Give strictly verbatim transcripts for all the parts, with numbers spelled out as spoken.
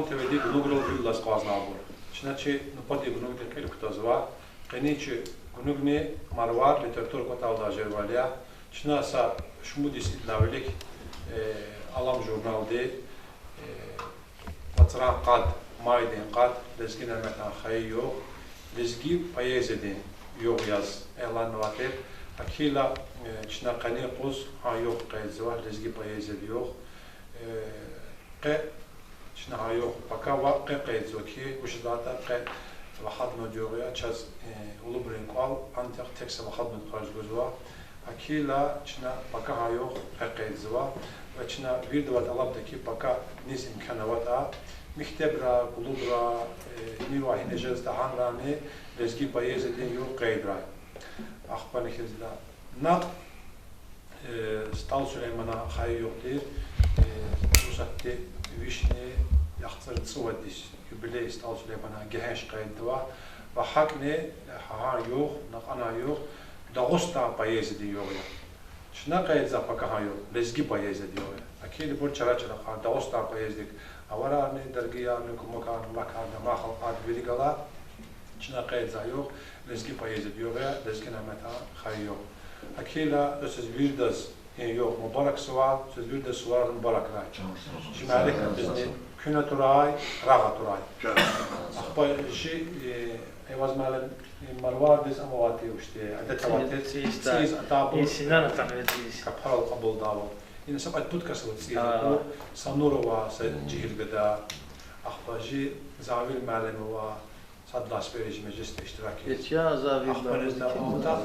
Т В-ди гунуграл вил алаз акъвазнавайбур. Чна чи нубатдин гунугдин кьил кутазва. Къенин чи гунугни Марвар литература кӀватӀалдин жезвайди я. Чна са шумуд йис идалай вилик, э, Алам журналди, э, вацран къад, майдин къад Лезги Няметан хайи югъ, лезги поэзиядин югъ яз иланнавай тир. ГьакӀ хьайила, э, чна къенин юкъуз гьа югъ къейдзава, лезги поэзиядин югъ. Э, къе чна гьа югъ пака ва къе къейдзава хьи, вучиз лагьайтӀа къе выходной югъ я, чаз, э, улубрин кӀвал анжах тек са выходнойдин къуьрез гузва. ГьакӀ хьайила чна пака гьа югъ къе къейдзава. Ва чна виридавай тӀалабда хьи, пака низ имкан аватӀа, мектебра, клубра, э, гьинивай гьина жез тахьанрани лезги поэзиядин югъ къейдрай. Ахпани хьизда накь, э, СтӀал Сулейманан хайи югъ тир, э, Урусатди вишни яхцӀурни цӀувад йис, юбилей СтӀал Сулейманан гегьенш къейдзава. Ва гьакӀни, э, гьа югъ, накь ана югъ Дагъустан поэзиядин югъ я. Чна къейдзава пака гьа югъ лезги поэзиядин югъ я. ГьакӀ хьайила ибур чара-чара кьван Дагъустан поэзиядик аварарни, даргиярни, кумукарни, макарни, махал ад вири гала, чна къейдзава югъ лезги поэзиядин югъ я, Лезги Няметан хайи югъ. ГьакӀ хьайила заз виридаз и югъ мубаракзава, заз виридаз суварар мубаракрай. Чи мярекатдизни куьн атурай, рагъ атурай. Ахпа чи, э, Эваз муаллим, э, Марвардиз ам авай тир, учти, адет авай тир, цӀийиз, цӀийиз атайбур, э, капарал кьабулдайвал. Ина са кьвед-пуд кас ава цӀийиз аку, Санур ава, са жегьил гада, ахпа чи Завир муаллим ава, сад лагьай сеферда чи межлисда иштиракиз. Ахпа незда аватӀа,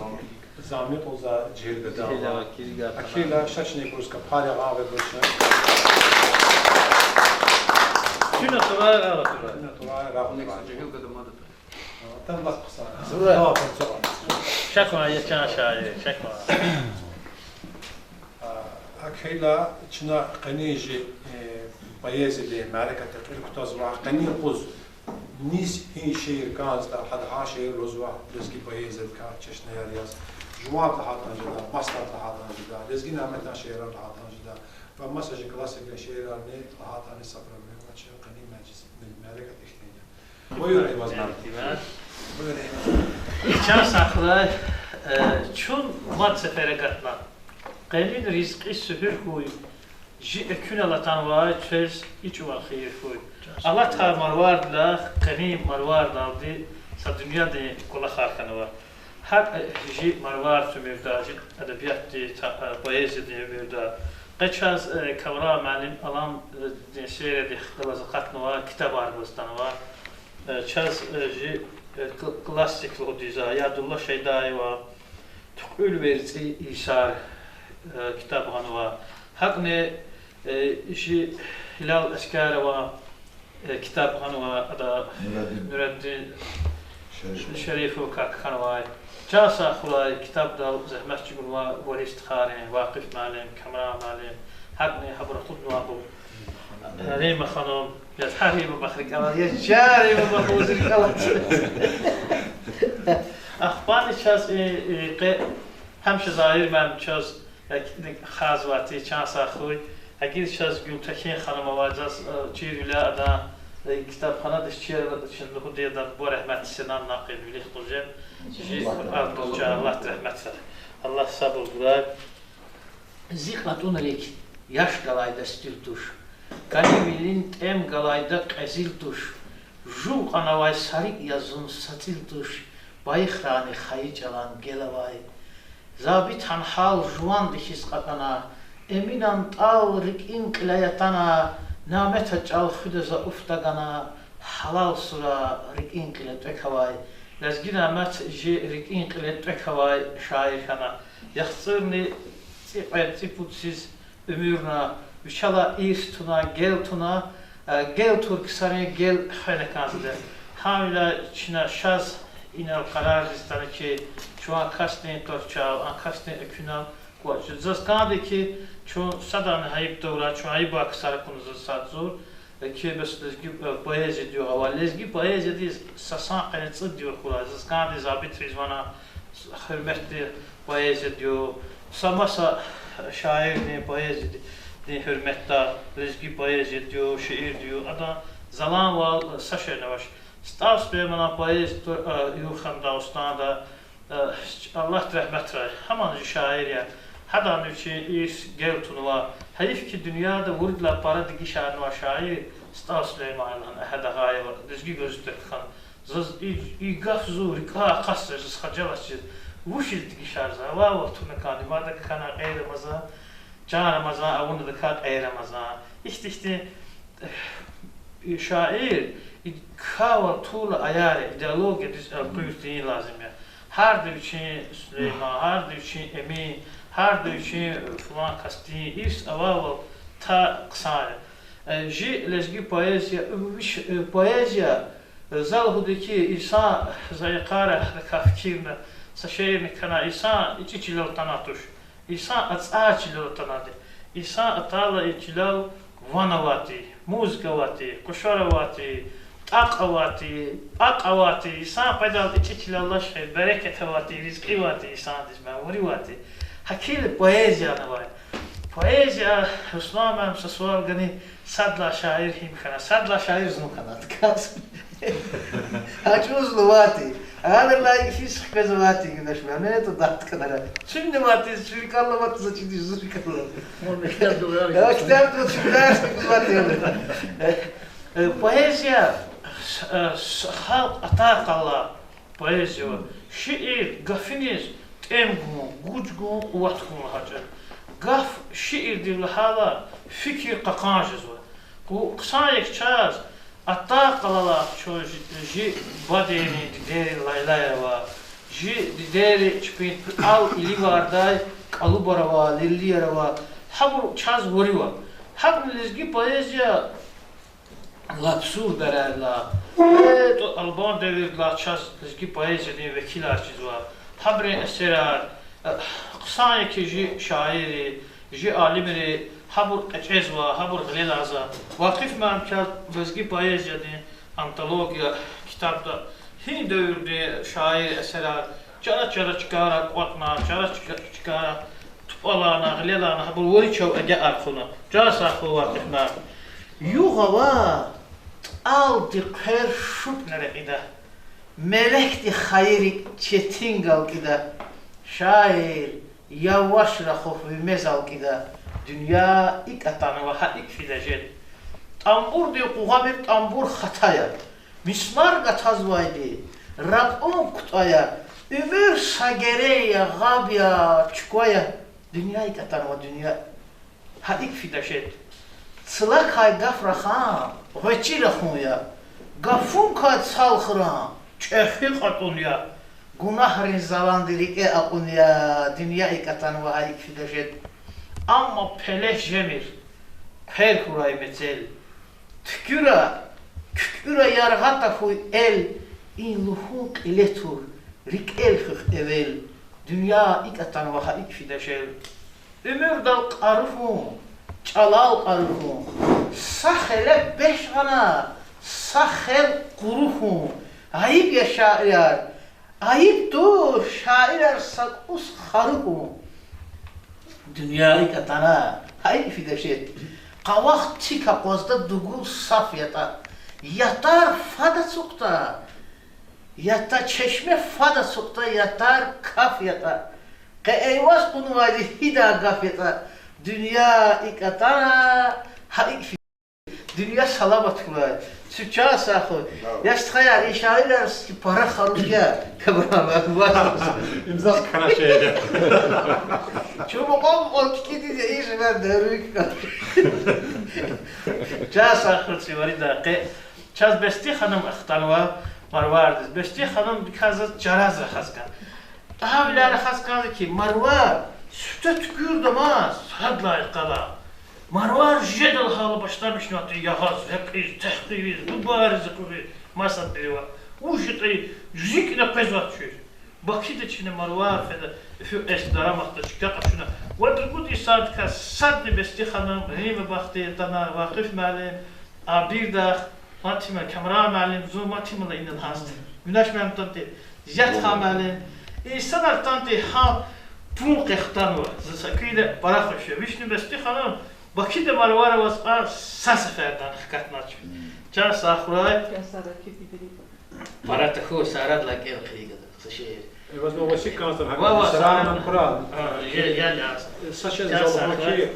за микьвал за жегьил гада ава. ГьакӀ хьайила ша чна ибуруз капар ягъанвайбуруз. Куьн атурай, рагъ атурай. Куьн атурай, рагъ атурай. Жегьил гада мад атуй. Шакни я, чан шаир, шакни. ГьакӀ хьайила чна къенин чи, э, поэзиядин мярекатдин кьил кутазва, къенин юкъуз низ гьи шиир кӀанзаватӀа, гьада гьа шиир лугьузва лезги поэзиядикай чешнеяр яз. Жуван лагьайтӀани жеда, масад лагьайтӀани жеда, Лезги Няметан шиирар лагьайтӀани жеда, ва маса чи классикрин шиирарни лагьайтӀани са проблема авач къенин межлис, мярекат ихьтин я. Буюр, Эваз муаллим. Буюр, Эваз. Чан сагърай, э, чун мад сефер агатна. Къенин ризкьи суьгьуьр хьуй, чи экуьнал атанвай квез и чӀаван хийир хьуй. Алатай Марвардилай къенин Марвардалди са дуьньядин кӀвалахар хьанва. ГьакӀ, э, чи Марвардин уьмуьрда, чи эдебиятдин, та-, э, поэзиядин уьмуьрда. Къе чаз, э, Кавран муаллим Аламдин сериядихъ галаз акъатнавай китабар гваз атанва. Э, чаз, э, чи, э, к-, классик лугьудайди я, Ядулла Шайдаева Туькьуьл верцӀи йисар, э, китаб гъанва. ГьакӀни, э, чи Гьилал Аскерова, э, китаб гъанва, ада Нураддин Шерифов. Шерифовакай кхьенвай. Чан сагърай, китабдал зегьмет чӀугунвай вари стхайрин, Вакъиф муаллим, Камран муаллим, гьакӀни гьабур акъуднавайбур, Рима ханум, я гьа Рима бахрикӀелай, я чан Рима бахрикӀелай. Ахпани чаз и, и къе гьамиша Загьир муаллим чаз, э, хкязавай тир, чан сагърай. Гьа гила чаз Гуьлтекин ханум авай, заз, э, чирвиляй адан, э, китабханадиз чир, чна лугьудай, адан буба рагьметдиз Сенан накъвилихъ тужен. Чи ардал чан, Аллагьди рагьмет фена. Аллагь сабур гурай. Зи кьатӀунрик яш галайда стил туш, кӀанивилин тӀем галайда кьезил туш, жув кьанавай са рикӀ я зун, са цӀил туш, Байхрани хайи чӀалан гел авай. Забитан гьал жуванди хьиз кьатӀана, Эминан тӀал рикӀин кьиле ятана, Нямета чӀал хуьда за уф тагана, гьалал сура рикӀин кьиле тӀвек авай. Лезги Нямет чи рикӀин кьиле тӀвек авай шаир хьана. ЯхцӀурни цӀикьвед-цӀипуд йисуз уьмуьрна, вичелай ирс туна, гел туна, э, гел тур ксарин гел хвена кӀанзавайди. Гьавиляй чна шаз инал къарардиз атана хьи, чун а касдин тӀварцел, а касдин экуьнал кӀватӀ жез. Заз кӀанда хьи, чун садан гьайиб тавурай, чун гьайиб ксар акуна заз сад зур. Э, хьи бес лезги, э, поэзиядин югъ авай. Лезги поэзиядиз са сан къене цӀуд йир хьурай. Заз кӀанда Забитризвана гьуьрметдин поэзиядин югъ, са маса шаирдин поэзиядин гьуьрметдай, лезги поэзиядин югъ, шиирдин югъ. Адан Заланвал са шейни авач. СтӀал Сулейманан поэзия, э, югъ хьана Дагъустанда, э, Аллагьди регьметрай, гьамни жи шаир я. Гьадани вичин ирс гел тунва. Гьайиф хьи, дуьньяда виридалай пара дегишарнавай шаир СтӀал Сулейман я лагьана, Агьед Агъаева, лезги газетда кхьена. Заз и, и гаф зун рикӀе акъатзавач, заз хажалат жез. Вучиз дегишарзавай? Авайвал туна кӀанда, мад кхьена кьей Рамазан, чан Рамазан, авуна адакай кьей Рамазан. Ихьтин-ихьтин шаир, и кхьейвал тула аяр я, идеологиядиз элкъуьртӀин лазим я. Гьарда вичин Сулейман, гьарда вичин Эмин, гьарда вичин флан касдин ирс авайвал та хъсан я. Э, жи лезги поэзия, виш, э, поэзия, э, за лугьуда хьи, инсан за йикъара адакай фикирна, са шиирни кхьена, инсан ичӀи чилел атана туш. Инсан ацӀай чилел атанатӀа. Инсан атайла и чилел ван авайди, музыка авайди, къушар авайди, тӀакь авайди, акь авайди, инсан пайдал ичӀи чилел алачир, берекат авайди, ризкьи авайди, инсандиз мявари авайди. ГьакӀ хьайила поэзияни авай. Поэзия, Руслан муаллим, са суал гана, сад лагьай шаир гьим хьана, сад лагьай шаир зун хьана, адакай. ГьакӀ зун авайди. Гьадалай хьиз хквезвайди, Гуьнеш муаллим, тӀвар дат кӀанара. Чун авайди, чун рикӀел алайди, заз чидач, зун рикӀел алай. Муна китабда, китабда чун дерс кузвайди. Э, поэзия, э, халкь атай къалай поэзия ава. Шиир гафуниз тӀем гун, гуж гун, къуват гун лагьай чӀал. Гаф шиирдив лагьайла, фикир кьакьан жезва. Хъсан я хьи чаз атай къалалай чун жи, жи бадейрин, дидейрин лайлаяр ава, жи дидейри чпин ал иливардай кӀалубар ава, лилияр ава, гьабур чаз вири ава. Гьабуру лезги поэзия лап сур бередилай, э, тӀу албан девирдилай чаз лезги поэзиядин векилар чизва. Гьабурун эсерар, э, хъсан я хьи жи шаирри, жи алимри гьабур кьечӀезва, гьабур гъилелаза. Вакъиф муаллим чаз лезги поэзиядин антология китабда гьи девирдин шаиррин эсерар чара-чара чкайра кӀватӀна, чара чка-, чкайра тупӀална, гъилелна, гьабур вири чав агакьарна. Чан сагъ хьуй, Вакъиф муаллим. Югъ ава тӀалди хъвер шупӀна рекьида, меликди хайи рикӀ четин галкӀида, шаир, яваш рахух, ви мез алкӀида, дуьнья икӀ атанва, гьа икӀ фида жед. ТӀамбурдин къугъвамир тӀамбур хата я, мисмар гатазвайди ракьун кутӀа я, уьмуьр са герен я, гъаб я, чуква я, дуьнья икӀ атанва, дуьнья гьа икӀ фида жед. Цлакай гаф рахан гъвечӀи рахун я, гафуникай цал хран чӀехи кьатӀун я, гунагьрин заланди рикӀе акьун я, дуьнья икӀ атанва, гьа икӀ фида жед. Амма пелеш жемир хъвер хьурай мецел, туькӀуьра, куькӀуьра яргъа тахьуй эл, и лугьун кьиле тур, рикӀел хуьх эвел, дуьнья икӀ атанва, гьа икӀ фида жед. Уьмуьрдал кьару хьун, чӀалал кьару хьун, са хеле беш гъана, са хел къуру хьун, айиб я, шаирар, айиб туш, шаирар, са кӀус хару хьун. Дуьнья икӀ атана, гьа икӀ фида жед. Къавах цик акъвазда дугул саф ятӀа, ятар фад ацукьда, ятӀа чешме фад ацукьда, ятар каф ятӀа, къе Эйваз кьунвайди гьида гаф ятӀа, дуьнья икӀ атана, гьа икӀ фида жед. Дуьнья саламат хьурай, цуьк чан сагъ хьуй. Я стхаяр, и шаирар чи пара харуш я, камерам, ваз. Имза хкана шиир я. Чун мукьвал-мукьвал кикиди я, и шиирар дервик. Чан сагъ хьуй чи виридан. Къе чаз Бести ханум хтанва Марвардиз. Бести ханумдикай заз чараз рахаз кӀан. ТӀагьавиляй рахаз кӀанзава хьи, Марвар сифте туькӀуьрдамаз сад лагьай къала. Марвар жеда лагьайла башламишнавайди ягъаз, гьекьиз, техкъириз, бубайриз экъуьгъиз, масад бирива. Вуж ятӀа, рикӀни къвезвач чуьз. Бакида чна Марвар фена, фу эс дараматда чка къачуна. Ва другуд инсандикай садни Бести ханум, Рима Бахтиевна, Вакъиф муаллим, Абирдагъ, Матима, Камран муаллим, зун Матимала инал гьаст. Гуьнеш муаллим тантӀи, Зият гьа муаллим. Инсанар тантӀи гьа пун къе хтанва. За са куьне пара хуш я. Вишни Бести ханум Бакида Марвар аваз кьван са сеферда хкатнач. Чан сагъ хьурай. Чан сагъ хьурай, кепи бери. Пара тахьуй, сарадлай кӀел хъийида са шиир. Эваз ваваси кӀанзава, Ва, ва, гьакӀ са сараман хьурай. А, я, я, я. Са шиир Чан залу сагъ хьурай. Хьи,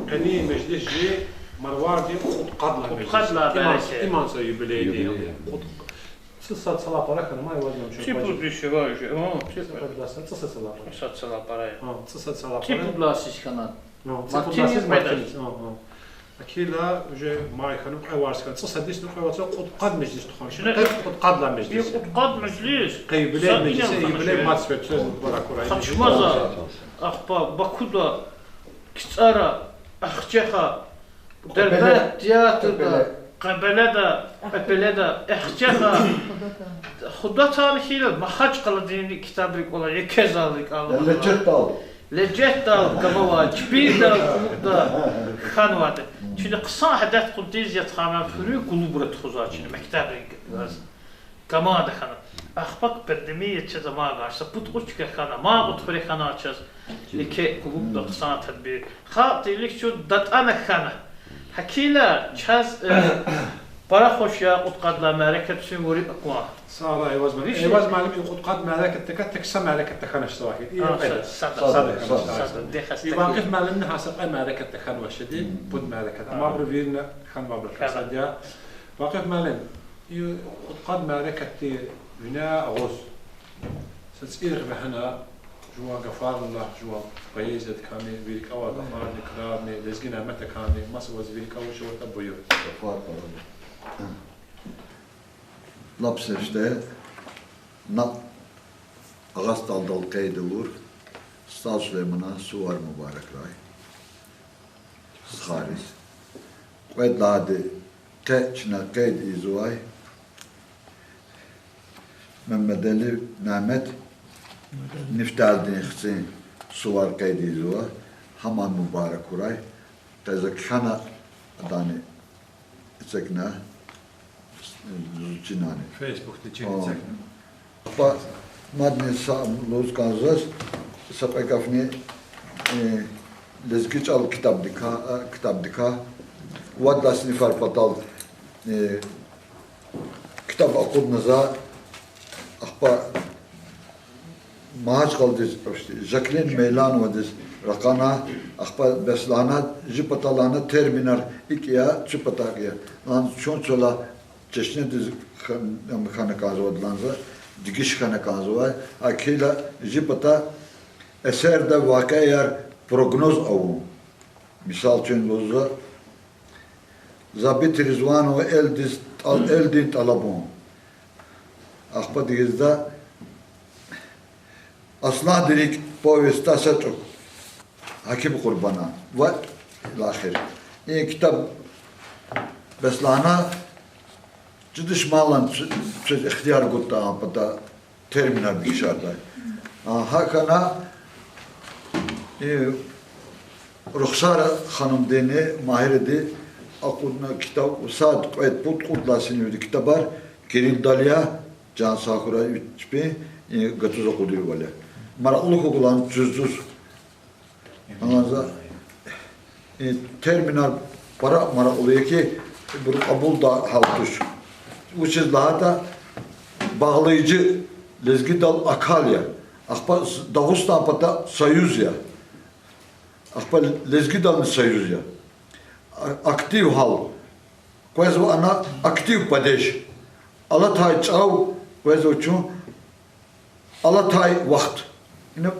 къенин межлис жи Марвардин кьудкъадла межлис. Кьудкъадла Иман, мярекат. Иман са юбилейдин. Юбилей. Кьуд-, цӀусад сала пара хьана, ма Эваз мамчун Чи бажи. Пуд вишева уже, о, чи пуд. ЦӀусад сала пара. ЦӀусад сала пара я. А, цӀусад сала Чи пара. Пуд лагьай сиз хьана. О, цӀи Мартин пуд лагьай сиз меда. Мартин, о, о. Акила уже май хьана, кьве варз хьана, цӀусад йисни кьве вацра кьудкъад межлис тухвана. Шуна Къе кьудкъадла межлис. Кьудкъад межлис. Къе юбилей Са межлис, инам юбилей хана мад сфет, чаз мубарак хьурай. Хачмаза, ахпа Бакуда, КцӀара, Ахцегьа, Къепеле. Дербент театрда, Къепеле. Къепеледа, Къепеледа, Ахцегьа, Худатан хьила, Махачкъаладин китабрик кӀвале, еке залрик алама. Лежетдал. Лежетдал гамава, Чпирдал, Кьулухъда хьанвайди. Чна хъсан гьадат кьудиз ятхана хуьруьн клубра тухузвай чна, мектебрик галаз. Команда хьана. Ахпа пандемия чаз амайвач, са пуд-кьуд чка хьана, ман кьуд хуьре хьана чаз. Еке клубда хъсан тадбир. Халкьдин вилик чун датӀана хьана. Гьакила чаз, э, пара хуш я кьудкъадла мярекат, сунвури акван. Сагърай, Эваз муаллим. Вишни- Эваз муаллим, и кьудкъад мярекатдикай тек са мярекатда хьанач завай хьи. И А, кьвед я. са-, сада. Сада, Сада, сада. сада. Дегьа И са Вакъиф муаллимни гьа са кьве мярекатда хьанвай шеди, пуд мярекат. Амма абуру вирна хьанвайбур Хьана. касад я. Вакъиф муаллим, и кьудкъад мярекатди вине агъуз са цӀиргъ вегьена, жуван гафарни лагь, жуван поэзиядикайни, ви рикӀе авай гафарни, крарни, Лезги Няметакайни, масабуруз ви рикӀе авачир аватӀа, буюр. Гафар пара. Лап сифте, накь Агъа СтӀалдал къейд авур СтӀал Сулейманан сувар мубаракрай. Стхайриз. Кьвед лагьайди, къе чна къейд ийизвай Мегьамедалиев Нямет Нифталидин хцин сувар къейд ийизва, гьаман мубарак хьурай. Къе за кхьена, адани эцигна, зун чинани. Фейсбукда чир О. эцигна. Ахпа мадни са лугьуз кӀанзава заз, са кьве гафни, э, лезги чӀал ктабдикай, э, ктабдикай, вад лагьай синифар патал, э, ктаб акъудна за, ахпа Магьачкъаладиз, Жаклин Мейлановадиз ракъана, ахпа бес лагьана, жи пата лагьана терминар икӀ я, цу пата икӀ я. Лагьана чун цала чешнедиз хан-, ам хьана кӀанзавайди лагьана за, дегиш хьана кӀанзавай, гьакӀ хьайила жи пата эсерда вакъиаяр прогноз авун. Мисал чун лугьузва, Забит Ризванова Элдиз тӀал-, Элдин тӀалабун. Ахпа дигизда Асландин рикӀ повестда са чӀук Гьаким Къурбанан ва илахир. И ктаб бес лагьана, чи душманлан чвез ихтияр гудда а пата терминар дегишардай. А, гьакӀ хьана, и, Рухсара ханумдини, Магьиради акъудна ктаб, сад, кьвед, пуд, кьуд лагьай синифдин ктабар кирилдал я, чан сагъ хьурай, чпин, и, гатуз акъудунвал я. Маракьлу хьухь лагьана чуьзуьз. Ана за, э, терминар пара маракьлу я хьи, ибур кьабулдай гьал туш. Вучиз лагьайтӀа багълайыcı лезгидал акал я. Ахпа с-, Дагъустан пата союз я. Ахпа лезгидални союз я. А-, актив гьал. Къвезва ана актив падеж. Алатай чӀав, къвезва чун алатай вахт. Ина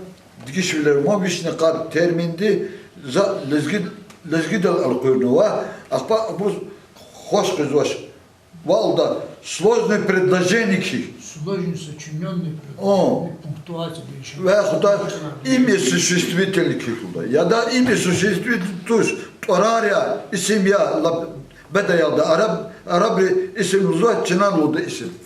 дегишвилер ма вишни къад терминди за лезги, лезгидал элкъуьрнава, ахпа абуруз хуш къвезвач. Валда сложный предложение кхьихь. Сложно сочинённый предложение, О. Пунктуация, да ещё. Вахтунда имя существительное кхьихь лугьуда. Яда имя существительное туш, тӀварар я, исим я, лап беда ялда, араб, арабри исим лугьузва, чна лугьуда исим.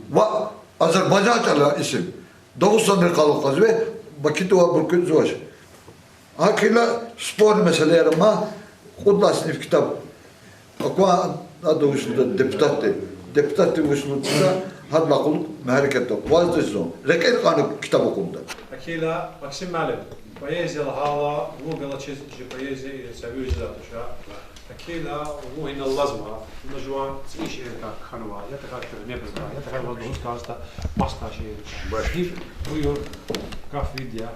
Ва Азербайжан чӀала исим. Дагъустандин къалахъ къвезвай, Бакуда ва Буркутдиз вач. ГьакӀ хьайила спорный месэлаяр ама, кьуд лагьай синиф ктаб. Акван ада вуч лугьуда депутатди. Депутатди вуч лугьуда, гьадалай кьулухъ мярекатда. Къвезвайди зун. Рекьер кьана ктаб акъудда. ГьакӀ хьайила, Максим муаллим, поэзия лагьайла, вун галачиз жи поэзия и са вирзизатуша. Акила, вун ина алазва, вуна жуван цӀийи шииррикай кхьенва, я тахьайтӀа куьгьне буба, я тахьайтӀа ваз лугьуз кӀанзаватӀа, масадай шииррикай. Баш. Буюр, гаф вирида я.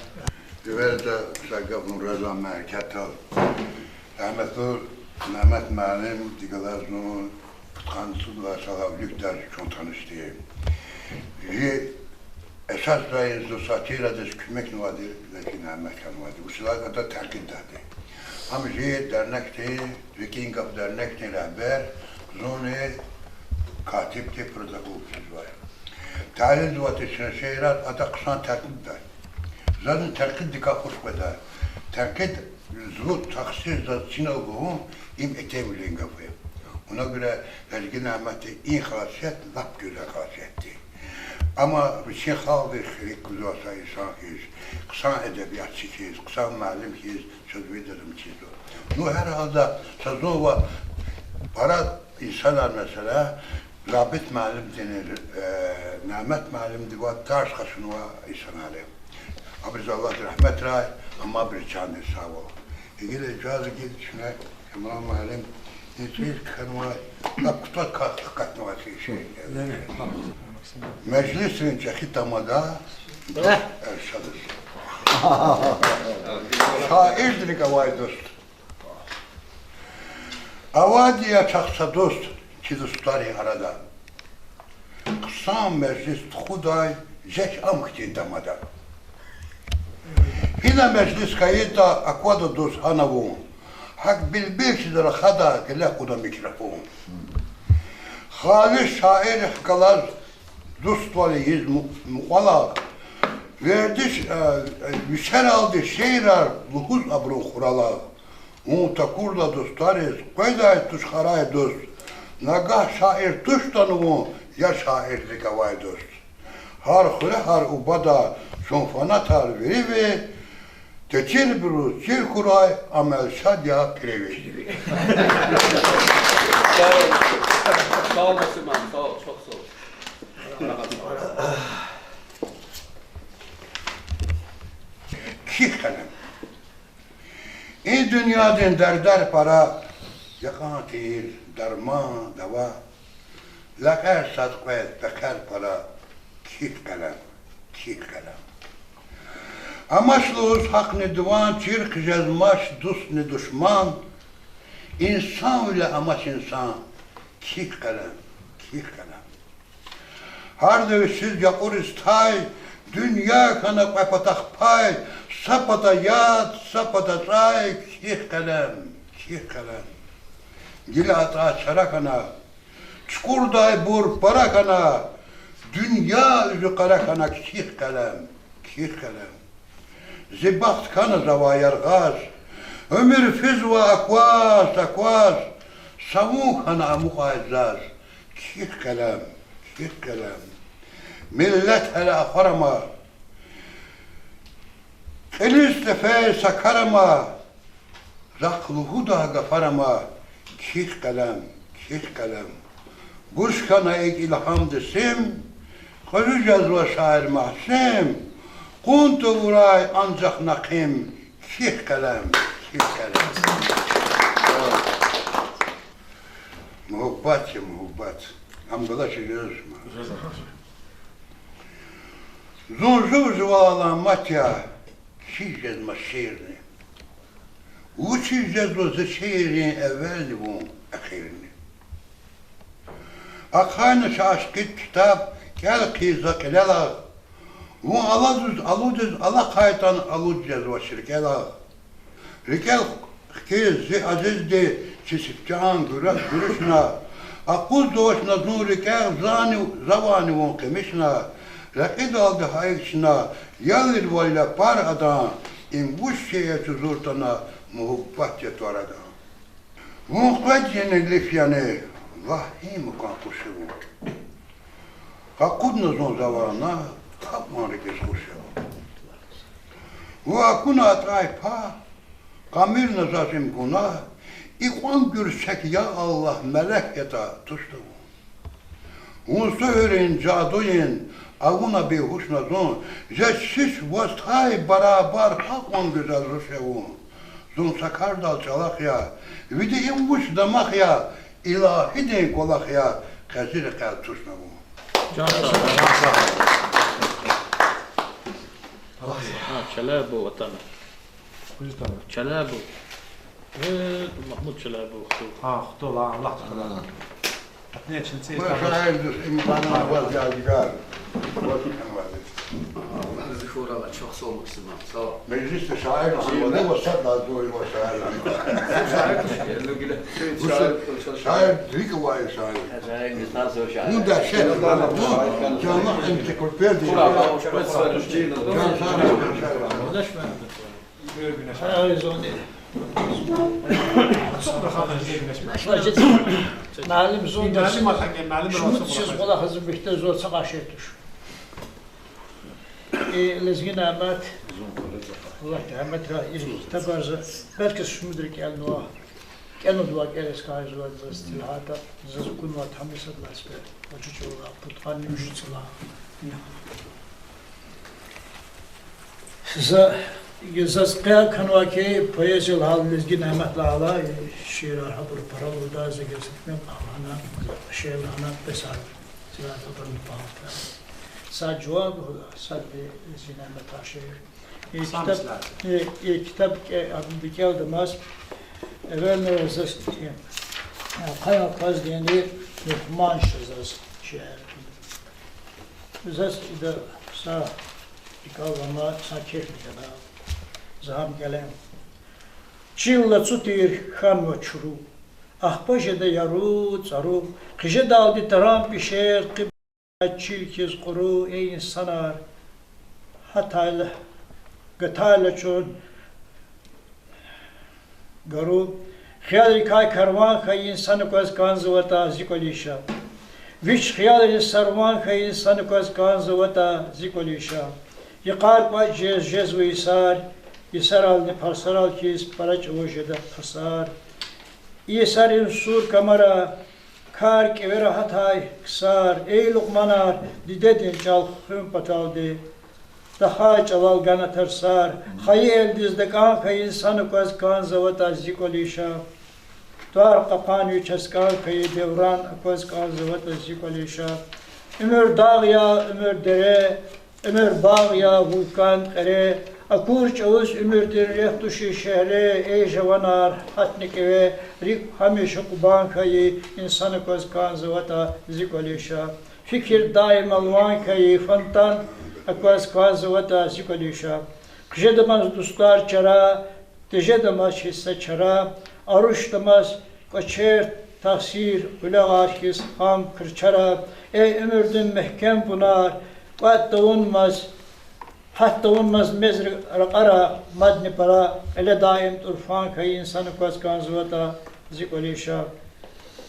Эвелда са гаф лугьун жезвай мярекатдал. Рагьметлу Мегьамед муаллимдихъ галаз зун пудкъанни цӀуд лагьай йисалай виликдай чун таниш тир. Жи эсасрай зун сатирадиз куьмекнавайди, лезги Мегьамед хьанвайди, вучиз лагьайтӀа ада тенкьиддай тир. Ам жи дернекдин, РикӀин гаф дернекдин регьбер, зунни катиб тир, протокол кхьизвай. Талилзавайди чна шиирар ада хъсан тенкьиддай. Зазни тенкьиддикай хуш къведай. Тенкьид, зун тахсир заз чина лугьун, им итимвилин гаф я. Вуна гуьре Лезги Мегьамеддин и хасият лап гуьзел хасият тир. Амма вичин халкьдиз хирик гузвай са инсан хьиз, хъсан эдебиятчи хьиз, хъсан муаллим хьиз чаз виридаз чизва. Ну, гьар гьалда са зун ва пара инсанар, месела, Забит муаллимдини, э, Мегьамед муаллимди ва тарс къачунвай инсанар я. Абуруз Аллагьди рагьметрай, амма абурун чандин сагъвал. Гила ижаза гайи чна, Камран муаллим, и цӀийиз кхьенвай, лап кутаз катнавай цӀийи шиир. Межлисрин чӀехи тамада, Эршадаз. Шаирдин рикӀ авай дуст. Авайди я чахъ са дуст чи дустарин арада. Хъсан межлис тухудай жеч ам хьтин тамада. Гьина межлис хьайитӀа, аквада дуст гьана вун. ГьакӀ билбил хьиз рахада, гъиле кьуна микрофон. Халис шаиррихъ галаз дуствал ийиз му-, мукьвалал, вердиш, э, э, вичелалди шиирар лугьуз абурун хуралал. Вун такурла дустариз къведай туш харай дуст. Нагагь шаир туштӀани вун, я шаирдин рикӀ авай дуст. Гьар хуьре, гьар убада чун фанатар вири ви, течирбуруз чир хьурай, амал шад я пири ви. Sağ ol. Sağ ol, Basim abi, sağ ol, çok sağ ol. Кхьихь къелем. И дуьньядин дердер пара, якьан тийир, дарман, дава, лекьер сад кьвед, пехъер пара, кхьихь къелем, кхьихь къелем. Амач лугьуз гьахъни дуван, чир хъижезмач дустни душман, инсанвиле амач инсан, кхьихь къелем, кхьихь къелем. Гьарда вичиз якьуриз тай, дуьнья хьана кьве патахъ пай, са пата яд, са пата цӀай, кхьихь къелем, кхьихь къелем. Гила атӀай чара хьана, чукӀурдайбур пара хьана, дуьнья уьзуькъара хьана, кхьихь къелем, кхьихь къелем. Зи бахт хьана завай яргъаз, уьмуьр физва акваз-акваз, са вун хьана амукьай заз, кхьихь къелем, кхьихь къелем. Миллет гьеле ахвар ама, кьилиз тефей са кар ама, захъ лугьудай гафар ама, кхьихь къелем, кхьихь къелем. Гуж хьана икӀ илгьамдин сим, кьуьзуь жезва шаир Магьсим, къун тавурай анжах на хъим, кхьихь къелем, кхьихь къелем. Муьгьуьббат я, муьгьуьббат. Ам галачиз жезма. Зун жув-жувал аламат я, кхьиз жезма шиирни. Вучиз жезва зи шииррин эвелни вун эхирни? Ахъайна чи ашкъид китаб, кӀел хъийиз за кьилелай. Вун алудиз, алудиз алахъайтӀан, алуд жезвач рикӀелай. РикӀел хкиз зи азизди чи сифте гуьре-, гуьруьшна, акъудзавач на зун рикӀел, зани, завайни вун къимишна, рекьидалди гьа икӀ чна, ялирвал я пар адан, им вуч шей я чузур атана, муьгьуьббат я тӀвар адан. Вун къвезвани, лиф яни, лагь, гьи мукан къуш я вун? Къакъудна зун завай на, гьакьван рикӀиз хуш я вун. Вун акуна атӀай пагь, къамир на заз им гунагь, икьван гуьрчег, я Аллагь, мелек ятӀа туштӀа вун. Вун суьгьуьрин, жадуин авуна бейгьуш на зун, жеч-жеч ваз тай барабар гьакьван гуьзел руш я вун. Зун са кардал чӀалахъ я, ви дегьим вуч дамах я, илагьидин кӀвалах я, къе зи рекьел тушнава. Гьа, Челебов атана. Челебов. Э, Магьмуд Челебов хтул. Гьа, хтул, Аллагь чахъ. Ма шаир дуст, им ханан ваз ядигар. Ваз ханан ваз. Зи хурала чухсагъул, Муслиман. Сав. Межлисда шаир ханвада ва сад лазуй ва шаир. Шаир, шаир, рикӀ авай шаир. Шаир, не знаю, шаир. Ну да, шаир. Ну, жана энциклопедия. Жан шаир, жан шаир. Гьа, зони. Муаллим зун. Муаллим атанге, муаллим. Шумуд йисуз кӀвалахзава, мектеб зун цакьа шей туш. И Лезги Нямет, Аллагь рагьмет гайи, и ктабар за, белки шумудри кӀелнава, кӀелнава, кӀелиз кӀанзава заз, тилгьатда заз акунвай тамисад ласбе, ва чучула пудкъанни муьжуьд цӀала. За, заз къе хьанвай хьи, поэзия лагьайла, Лезги Няметдилай алай шиирар гьабур пара лугьуда, за гзаф мем агъана, шиир лагьана бес ар, зиратабурни палта. Сад жуван лугьуда, сад Лезги Няметан шиир. И ктаб, и, и ктаб кӀе-, абуру кӀелдамаз, эвелни заз, э, къе аквазвайди Мугьман ша заз шиир. Заз ида са икӀал ама, са кеф гана. За гьам кӀелен. Чил лацу тир, хьанва чуру. Ахпа жеда яру, цӀару. Хъижедалди таран пешер, къиб чил хьиз кьуру, эй инсанар. Гьатайла, гатайла чун гару. Хиялрикай карван хьайи инсан акваз кӀанзаватӀа, зи кӀвализ ша. Вич хиялрин сарван хьайи инсан акваз кӀанзаватӀа, зи кӀвализ ша. Йикъар кӀватӀ жез жезва йисар, йисарални парсарал хьиз пара чӀавуз жеда парсар. Йисарин сур камара кар кӀевера гьатай ксар, эй лукьманар, дидедин чӀал хуьн паталди тахай чӀалал гана тарсар. Хайи элдиз дакӀан хьайи инсан акваз кӀанзаватӀа, зи кӀвализ ша. ТӀвар кьакьан вич аскӀан хьайи девран акваз кӀанзаватӀа, зи кӀвализ ша. Уьмуьр дагъ я, уьмуьр дере, уьмуьр багъ я, вулкан, кьере. Акур чӀавуз уьмуьрдин рехъ тушир шегьре, эй жаванар, гьатна кӀеве, рикӀ гьамиша къубан хьайи инсан акваз кӀанзаватӀа, зи кӀвализ ша. Фикир даим алван хьайи фонтан акваз кӀанзаватӀа, зи кӀвализ ша. Хъжедамаз дустар чара, тежедамаз гьисса чара, арушдамаз кӀвачер, тахсир, къуьлягъар хьиз хам, крчара. Эй уьмуьрдин мягькем бунар, кӀватӀ тавунмаз, гьат тавунмаз мез ракьара, мадни пара, кьиле даим тӀурфан хьайи инсан акваз кӀанзаватӀа, зи кӀвализ ша.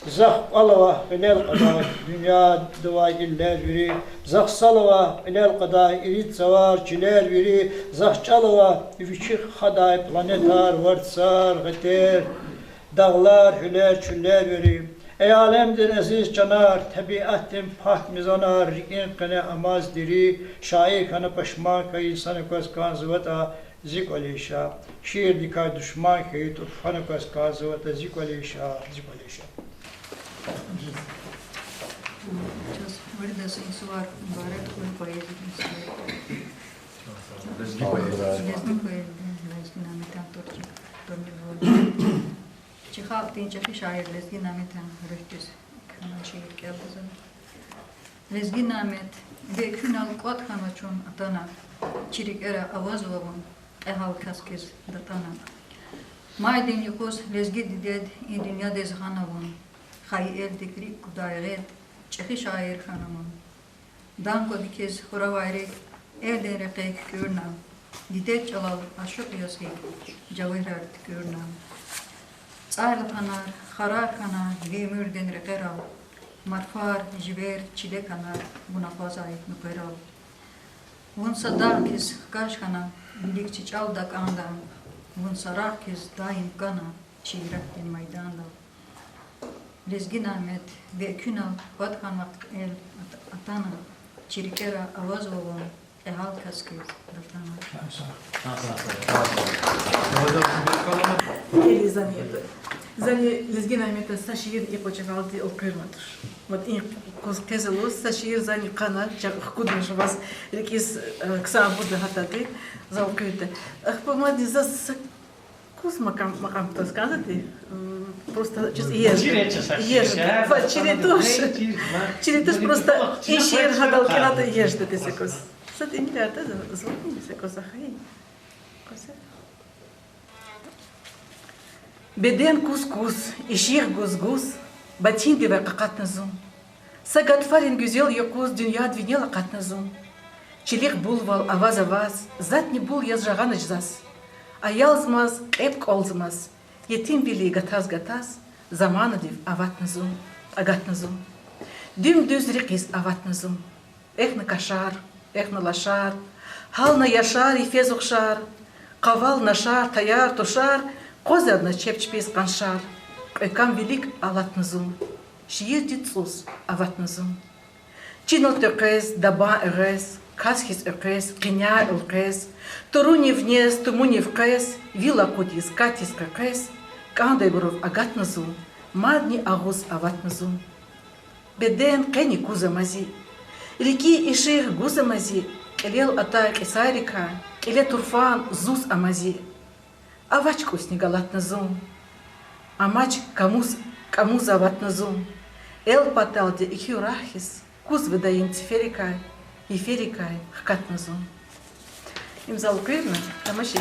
Захъ кӀвал ава кьилел кьадай дуьньяда авай иллер вири, захъ сал ава кьилел кьадай ирид цавар, чилер вири, захъ чӀал ава вичихъ хадай планетар, варцар, гъетер, дагълар, гьуьлер, чуьллер вири. Эй алемдин азиз чанар, тӀебиатдин пак мизанар, рикӀин къене амаз дири, шаир хьана пашман хьайи инсан акваз кӀанзаватӀа, зи кӀвализ ша. Шиирдикай душман хьайи тӀурфан акваз кӀанзаватӀа, зи кӀвализ ша, зи кӀвализ ша. Чаз виридаз и сувар мубарак хьуй, поэзиядин сувар. Лезги поэзия. Лезги поэзия, Лезги Няметан творче-, творчествода. Чи халкьдин чӀехи шаир Лезги Няметан руьгьдиз кхьенвай шиир кӀелда за. Лезги Нямет, ви экуьнал кӀватӀ хьанва чун атана, чи рикӀера авазва вун, кьегьал кас хьиз датӀана. Майдин юкъуз лезги дидед и дуьньядиз гъана вун, хайи элдик рикӀ кудай гъед, чӀехи шаир хьана вун. Дан кӀвади хьиз хуравай рикӀ элдин рекье куькӀуьрна, дидед чӀалал ашукь яз гьикӀ жавгьерар туькӀуьрна. ЦӀайлапанар, харар хьана ви уьмуьрдин рекьерал, марфар, живер, чиле хьана вун акъвазай нуькъверал. Вун са дагъ хьиз хкаж хьана, вилик чи чӀал дакӀанда, вун са рагъ хьиз даим кана чи иратдин майдандал. Лезги Нямет, ви экуьнал кӀватӀ хьанвай кьел ат-, атана, чи рикӀера авазва вун, Гьал кас квез, Датана. Кели зани, зани Лезги Нямета са шиир икьван чӀавалди элкъуьрна туш. Вот и къуз къе за лугьуз, са шиир зани хъана, ча хкудна жуваз рикӀиз, э, ксан гуда гьатади, за элкъуьрда. Ахпа мадни заз са куз макьам, макьам кутаз кӀанзавайди, м, просто чиз иер. Чири туш. Чири туш, просто и шиир гьадал кӀелайтӀа иер жедади са куз. Са тӀимил ятӀа за, за са куз ахъайин. Куз. Беден куз-куз, ишигъ гуз-гуз, батиндивай къакъатна зун. Са гатфарин гуьзел юкъуз дуьньяд винел акъатна зун. Чилихъ булвал аваз-аваз, затӀни бул яз жагъанач заз. Аялзамаз кьеб кӀвалзамаз, етимвили гатаз-гатаз, заманадив аватна зун, агатна зун. Дуьм-дуьз рекьиз аватна зун. Эхна кашар, эхна лашар, гьална яшар йифез ухшар, къавал нашар, таяр-тушар, къвазарна чеб чпиз къаншар, кьве кам вилик алатна зун. Шиирдин цӀуз аватна зун. Чинал текъвез, дабан эгъвез, кас хьиз экъвез, къиняй элкъвез, турунив нез, тумунив къвез, вил акъудиз, катиз къекъвез, кӀандайбурув агатна зун, мадни агъуз аватна зун. Беден къени куз ама зи, рикӀи ишигъ гуз ама зи, кьилел атай кьисайрикай, кьиле турфан зуз ама зи. Авач кӀусни галатна зун, амач кӀамуз, кӀамуз аватна зун. Эл паталди и куь рагъ хьиз, куз видаим циферикай, йиферикай хкатна зун. Им зал куьрна, тамашин.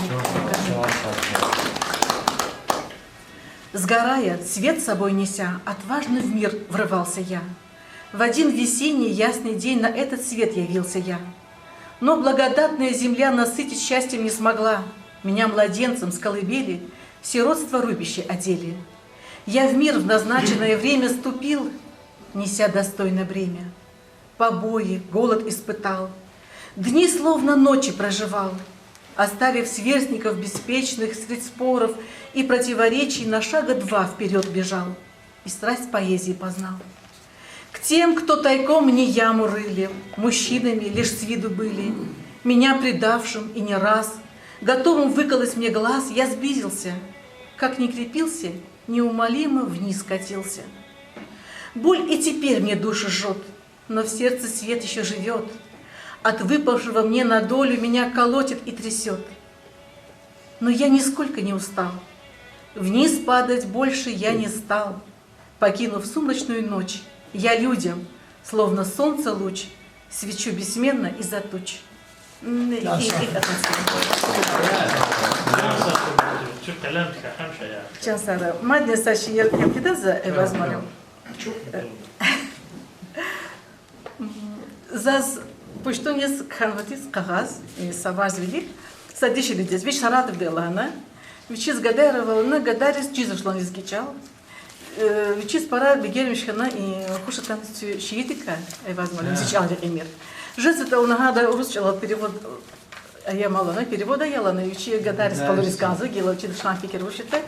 Сгорая, свет с собой неся, отважно в мир врывался я. В один весенний ясный день на этот свет явился я. Но благодатная земля насытить счастьем не смогла. Меня младенцем с колыбели в сиротство рубище одели. Я в мир в назначенное время ступил, неся достойно бремя. Побои, голод испытал, дни словно ночи проживал. Оставив сверстников беспечных средь споров и противоречий, на шага два вперёд бежал и страсть поэзии познал. К тем, кто тайком мне яму рыли, мужчинами лишь с виду были, меня предавшим и не раз готовым выколоть мне глаз, я сблизился, как ни крепился, неумолимо вниз скатился. Боль и теперь мне душу жжёт, но в сердце свет ещё живёт. От выпавшего мне на долю меня колотит и трясёт. Но я нисколько не устал. Вниз падать больше я не стал. Покинув сумрачную ночь, я людям, словно солнца луч, свечу бессменно из-за туч. М, и, и, и, Чан сагъ хьуй. Чан сагъ хьуй. Мадни са шиир кхьида за, Эваз муаллим. Заз пуштуниз кхьенвайди я къагъаз, э, са варз вилик, са дишегьлидиз, вич Саратовда я лагьана, вичиз гадаяр ава лагьана, гадариз чизвач лагьана лезги чӀал. Э, вичиз пара бегенмиш хьана, э, хуш атана цуь шиирдикай, Эваз муаллим, Зи чӀал рекьимир. ЖезватӀа лагьана гьада урус чӀалал перевод, э, ая лагьана, перевод ая лагьана, вичи гадариз къалуриз кӀанзава, гила вичи душан фикир вуч ятӀа.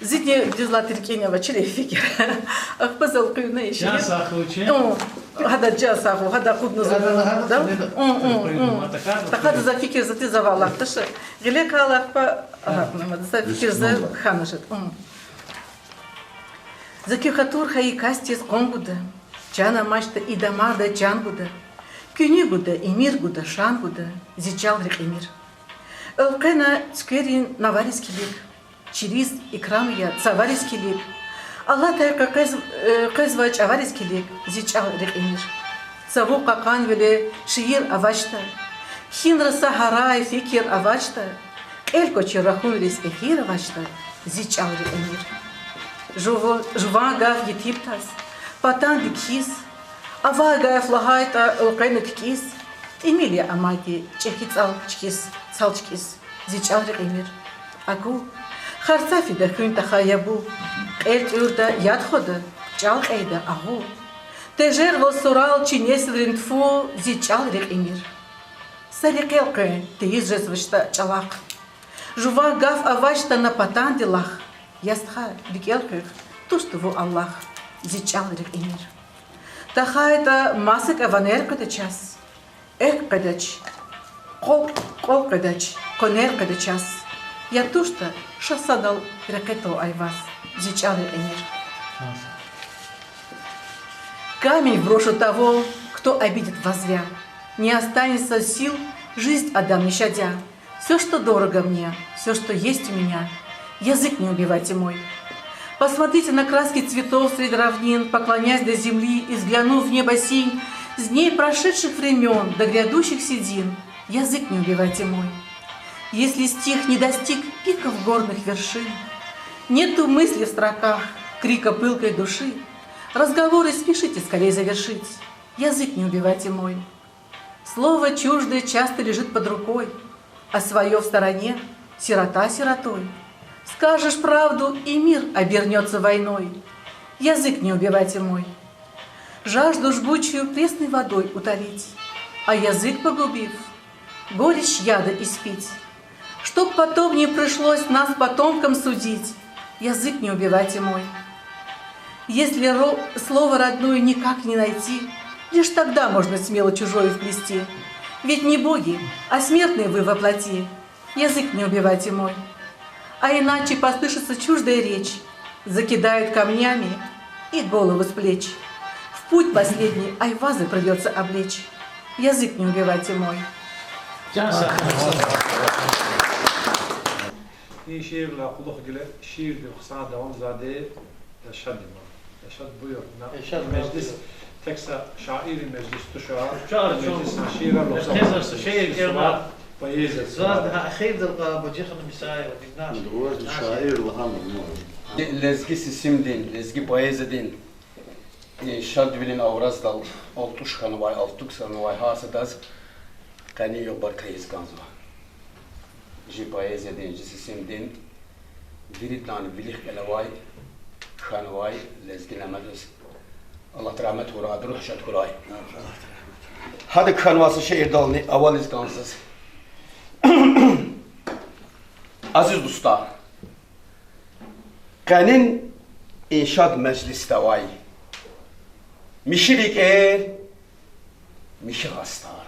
Зидни дуьз лагьайтӀа рикӀин авачир и фикир. Ахпа зал куьрна и шиир. Чан сагъ хьуй чи. Гьада чан сагъ хьуй, гьада акъудна зун. Гьада лагьана да? М, м, м. ТахьайтӀа за фикир зати завалахъ таша. Гъиле кала ахпа, а, за фикир за хьана жеда. М. За куь хатур хьайи касдиз къван гуда, чан амачтӀа и дамарда чан гуда, куьнуь гуда, эмир гуда, шан гуда, зи чӀал рекьимир. Элкъвена цуькверин навариз килиг, чириз икрам я цавариз килиг, алатай къекъвез-, э, къвезвай чӀавариз килиг, зи чӀал рекьимир. Цаву кьакьанвиле шиир авачтӀа, кхьинра са гьарай фикир авачтӀа, кьел квачир рахунриз эхир авачтӀа, зи чӀал рекьимир. Жува-, жуван гаф етим таз, патандик хьиз, авай гаф лагьайтӀа элкъвена кикӀиз, тӀимил я амайди чӀехи цӀал чкӀиз, цал чкӀиз, зи чӀал рекьимир. Аку, харцафида хуьн тахай ябу, кьел тӀуьрда яд хвада, чӀал кьейда агъу. Тежервал сурал чи несилрин тфу, зи чӀал рекьимир. Са рекьел къвен тийиз жезвачтӀа чӀалахъ, жуван гаф авачтӀа на патандилахъ, я стха, рикӀел хуьх, туш тувур алахъ, зи чӀал рекьимир. ТахьайтӀа масакӀа ванер къведа чаз, эхь къведач, Кьвал, кьвал къведач, къванер къведа чаз. Я туштӀа ша садал рекье тал Айваз, зи чӀал рекье мир. Камень брошу того, кто обидит вас зря. Не останется сил жизнь отдам, не щадя. Всё, что дорого мне, всё, что есть у меня, язык не убивайте мой. Посмотрите на краски цветов среди равнин, поклонясь до земли и взглянув в небо синь, с дней прошедших времён до грядущих седин, язык не убивайте мой. Если стих не достиг пиков горных вершин, нету мысли в строках, крика пылкой души, разговоры спешите скорей завершить, язык не убивайте мой. Слово чуждое часто лежит под рукой, а своё в стороне — сирота сиротой. Скажешь правду, и мир обернётся войной. Язык не убивайте мой. Жажду жгучую пресной водой утолить, а язык погубив, горечь яда испить. Чтоб потом не пришлось нас потомкам судить, язык не убивайте мой. Если ро-, слово родное никак не найти, лишь тогда можно смело чужое вплести. Ведь не боги, а смертные вы во плоти. Язык не убивайте мой. А иначе послышится чуждая речь, закидают камнями и голову с плеч. В путь последний Айваза придётся облечь. Язык не убивайте мой. Чан сагъ. И шиирдилай кьулухъ гила шиирдин хъсан давамзавайди Эльшад я. Эльшад, буюр. Эльшад, межлис, буюр. Тек са шаиррин межлис туш. Чан, чан. Межлис шиирар, лугьуз, шиир, шиир, поэзия. Заз гьа эхирдал кьван Бажиханум Исаева, динна. Лугьуз шаир лагьана. Лезги сисимдин, лезги поэзиядин, э, шадвилин авраздал алтӀуш хьанвай, алтӀуш хьанвай гьар садаз къенин югъ баркалла ийиз кӀанзава. Жи поэзиядин, жи сисимдин виридалайни вилик кӀелавай, хьанвай Лезги Нямедаз Аллагьди рагьмет хьурай, адан руьгь шад хьурай. Гьада кхьенвай са шиирдални авализ кӀанзава заз. Азиз дустар, къенин и шад межлисда авай михьи рикӀер, михьи къастар,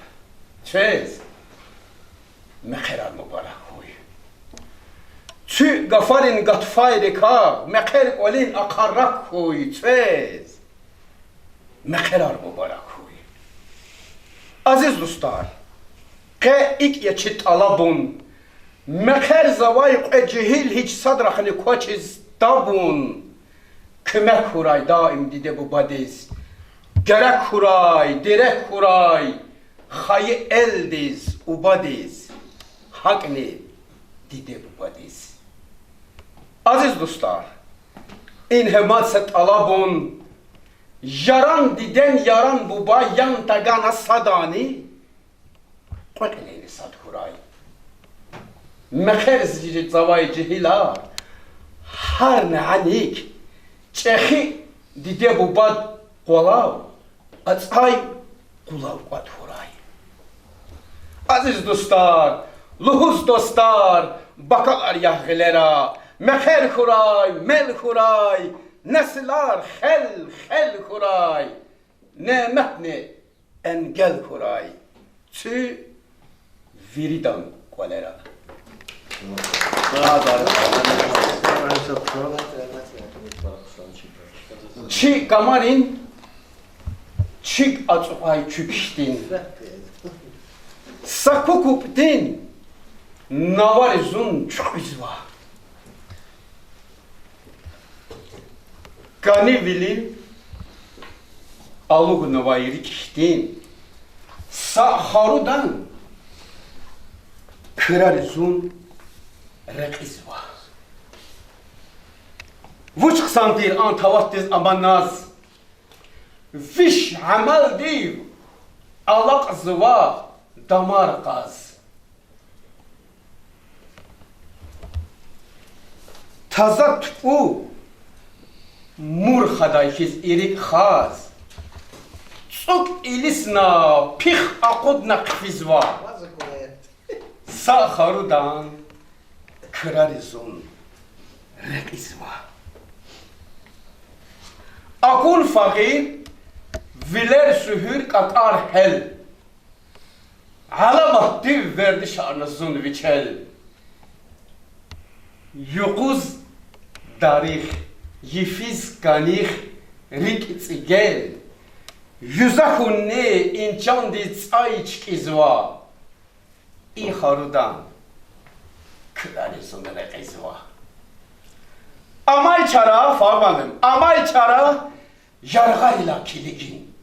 квез мехъерар мубарак хьуй. Куь гафарин гатфарикай мехъер кӀвалин ахъа рак хьуй, квез мехъерар мубарак хьуй. Азиз дустар, къе икӀ я чи тӀалабун: мехъерзавай кьве жегьил гьич садрани квачиз табун. Куьмек хьурай даим диде-бубадиз, герек хьурай, дерек хьурай хайи элдиз, убадиз, гьакӀни диде-бубадиз. Азиз дустар, ингье мад са тӀалабун: яран диден, яран бубан ян тагана садани, кьве кьилийни сад хьурай. Мехъерзавай жегьилар гьар нянихъ чӀехи диде-бубад къвалав, ацӀай къулав кӀватӀ хьурай. Азиз дустар, лугьуз дустар, бакалар ягъ гъилера, мехъер хьурай, мел хьурай, несилар хел-хел хьурай, неметни энгел хьурай куь виридан кӀвалера. Чи камарин чиг ацукьай куь кихьтин, са кукӀу пӀтӀин навари зун чуькьвезва. КӀанивилин алугнавай рикӀ хьтин са харудан крари зун рекьизва. Вуч хъсан тир а таватдиз амаз, виш амалдив алакьзава дамар кьаз. Таза тупӀу мур хадай хьиз ирид хаз, цӀукӀ илисна, пих акъудна хъфизва. Са харудан крари зун рекьизва. Акун фагъир, вилер суьгьуьр, кӀакӀар гьел. Аламатдив вердишарна зун вичел. Юкъуз дарих, йифиз каних, рикӀ цӀигел. Юза хьунни и чандиз цӀай чкӀизва. И харудан куьрери зун рекьизва. Амай чара, фагьуманум, амай чара яргъайла килигин.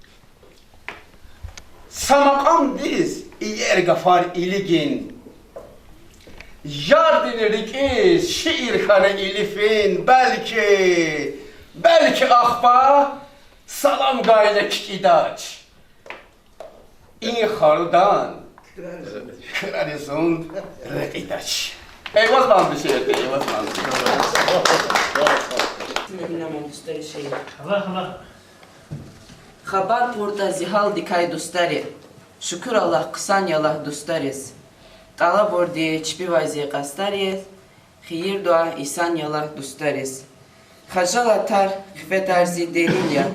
Са макьамдиз иер гафар илигин. Ярдин рикӀиз шиир хьана илифин, белки, белки ахпа салам гайила кикӀидач. И харудан куьрери зун рекьидач. Эйваз, ман, бишерди, эйваз, ман. Хабар кьуртӀа зи гьалдикай, дустари, шукур Аллагь, хъсан я лагь дустариз. ТӀалабурди чпивай зи къастариз, хийир-дуьа исан я лагь дустариз. Хажалатар, хифетар зи дерин я,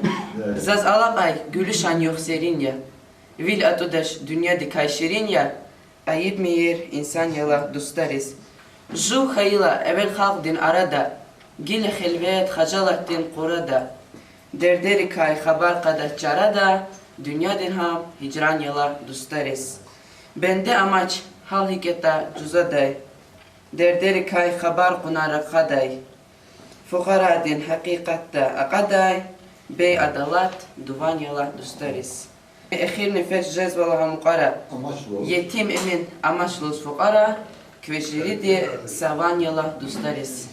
заз алакьай гуьлуьшан югъ серин я. Вил атӀудач дуьньядикай ширин я, айиб мийир инсан я лагь дустариз. Жув хьайила эвел халкьдин арада, гила хелвет хажалатдин къурада. Дердерикай хабар кьадач чарада, дуьньядин гьам гьижран я лагь дустариз. Бенде амач гьал гьикӀ ятӀа жузадай, дердерикай хабар кьуна рахадай. Фукъарадин гьакъикъатда акьадай, бей адалат дуван я лагь дустариз. Эхир нефес жезва лагьай мукьвара, етим Эмин амач лугьуз фукъара, квез жириди са ван я лагь дустариз.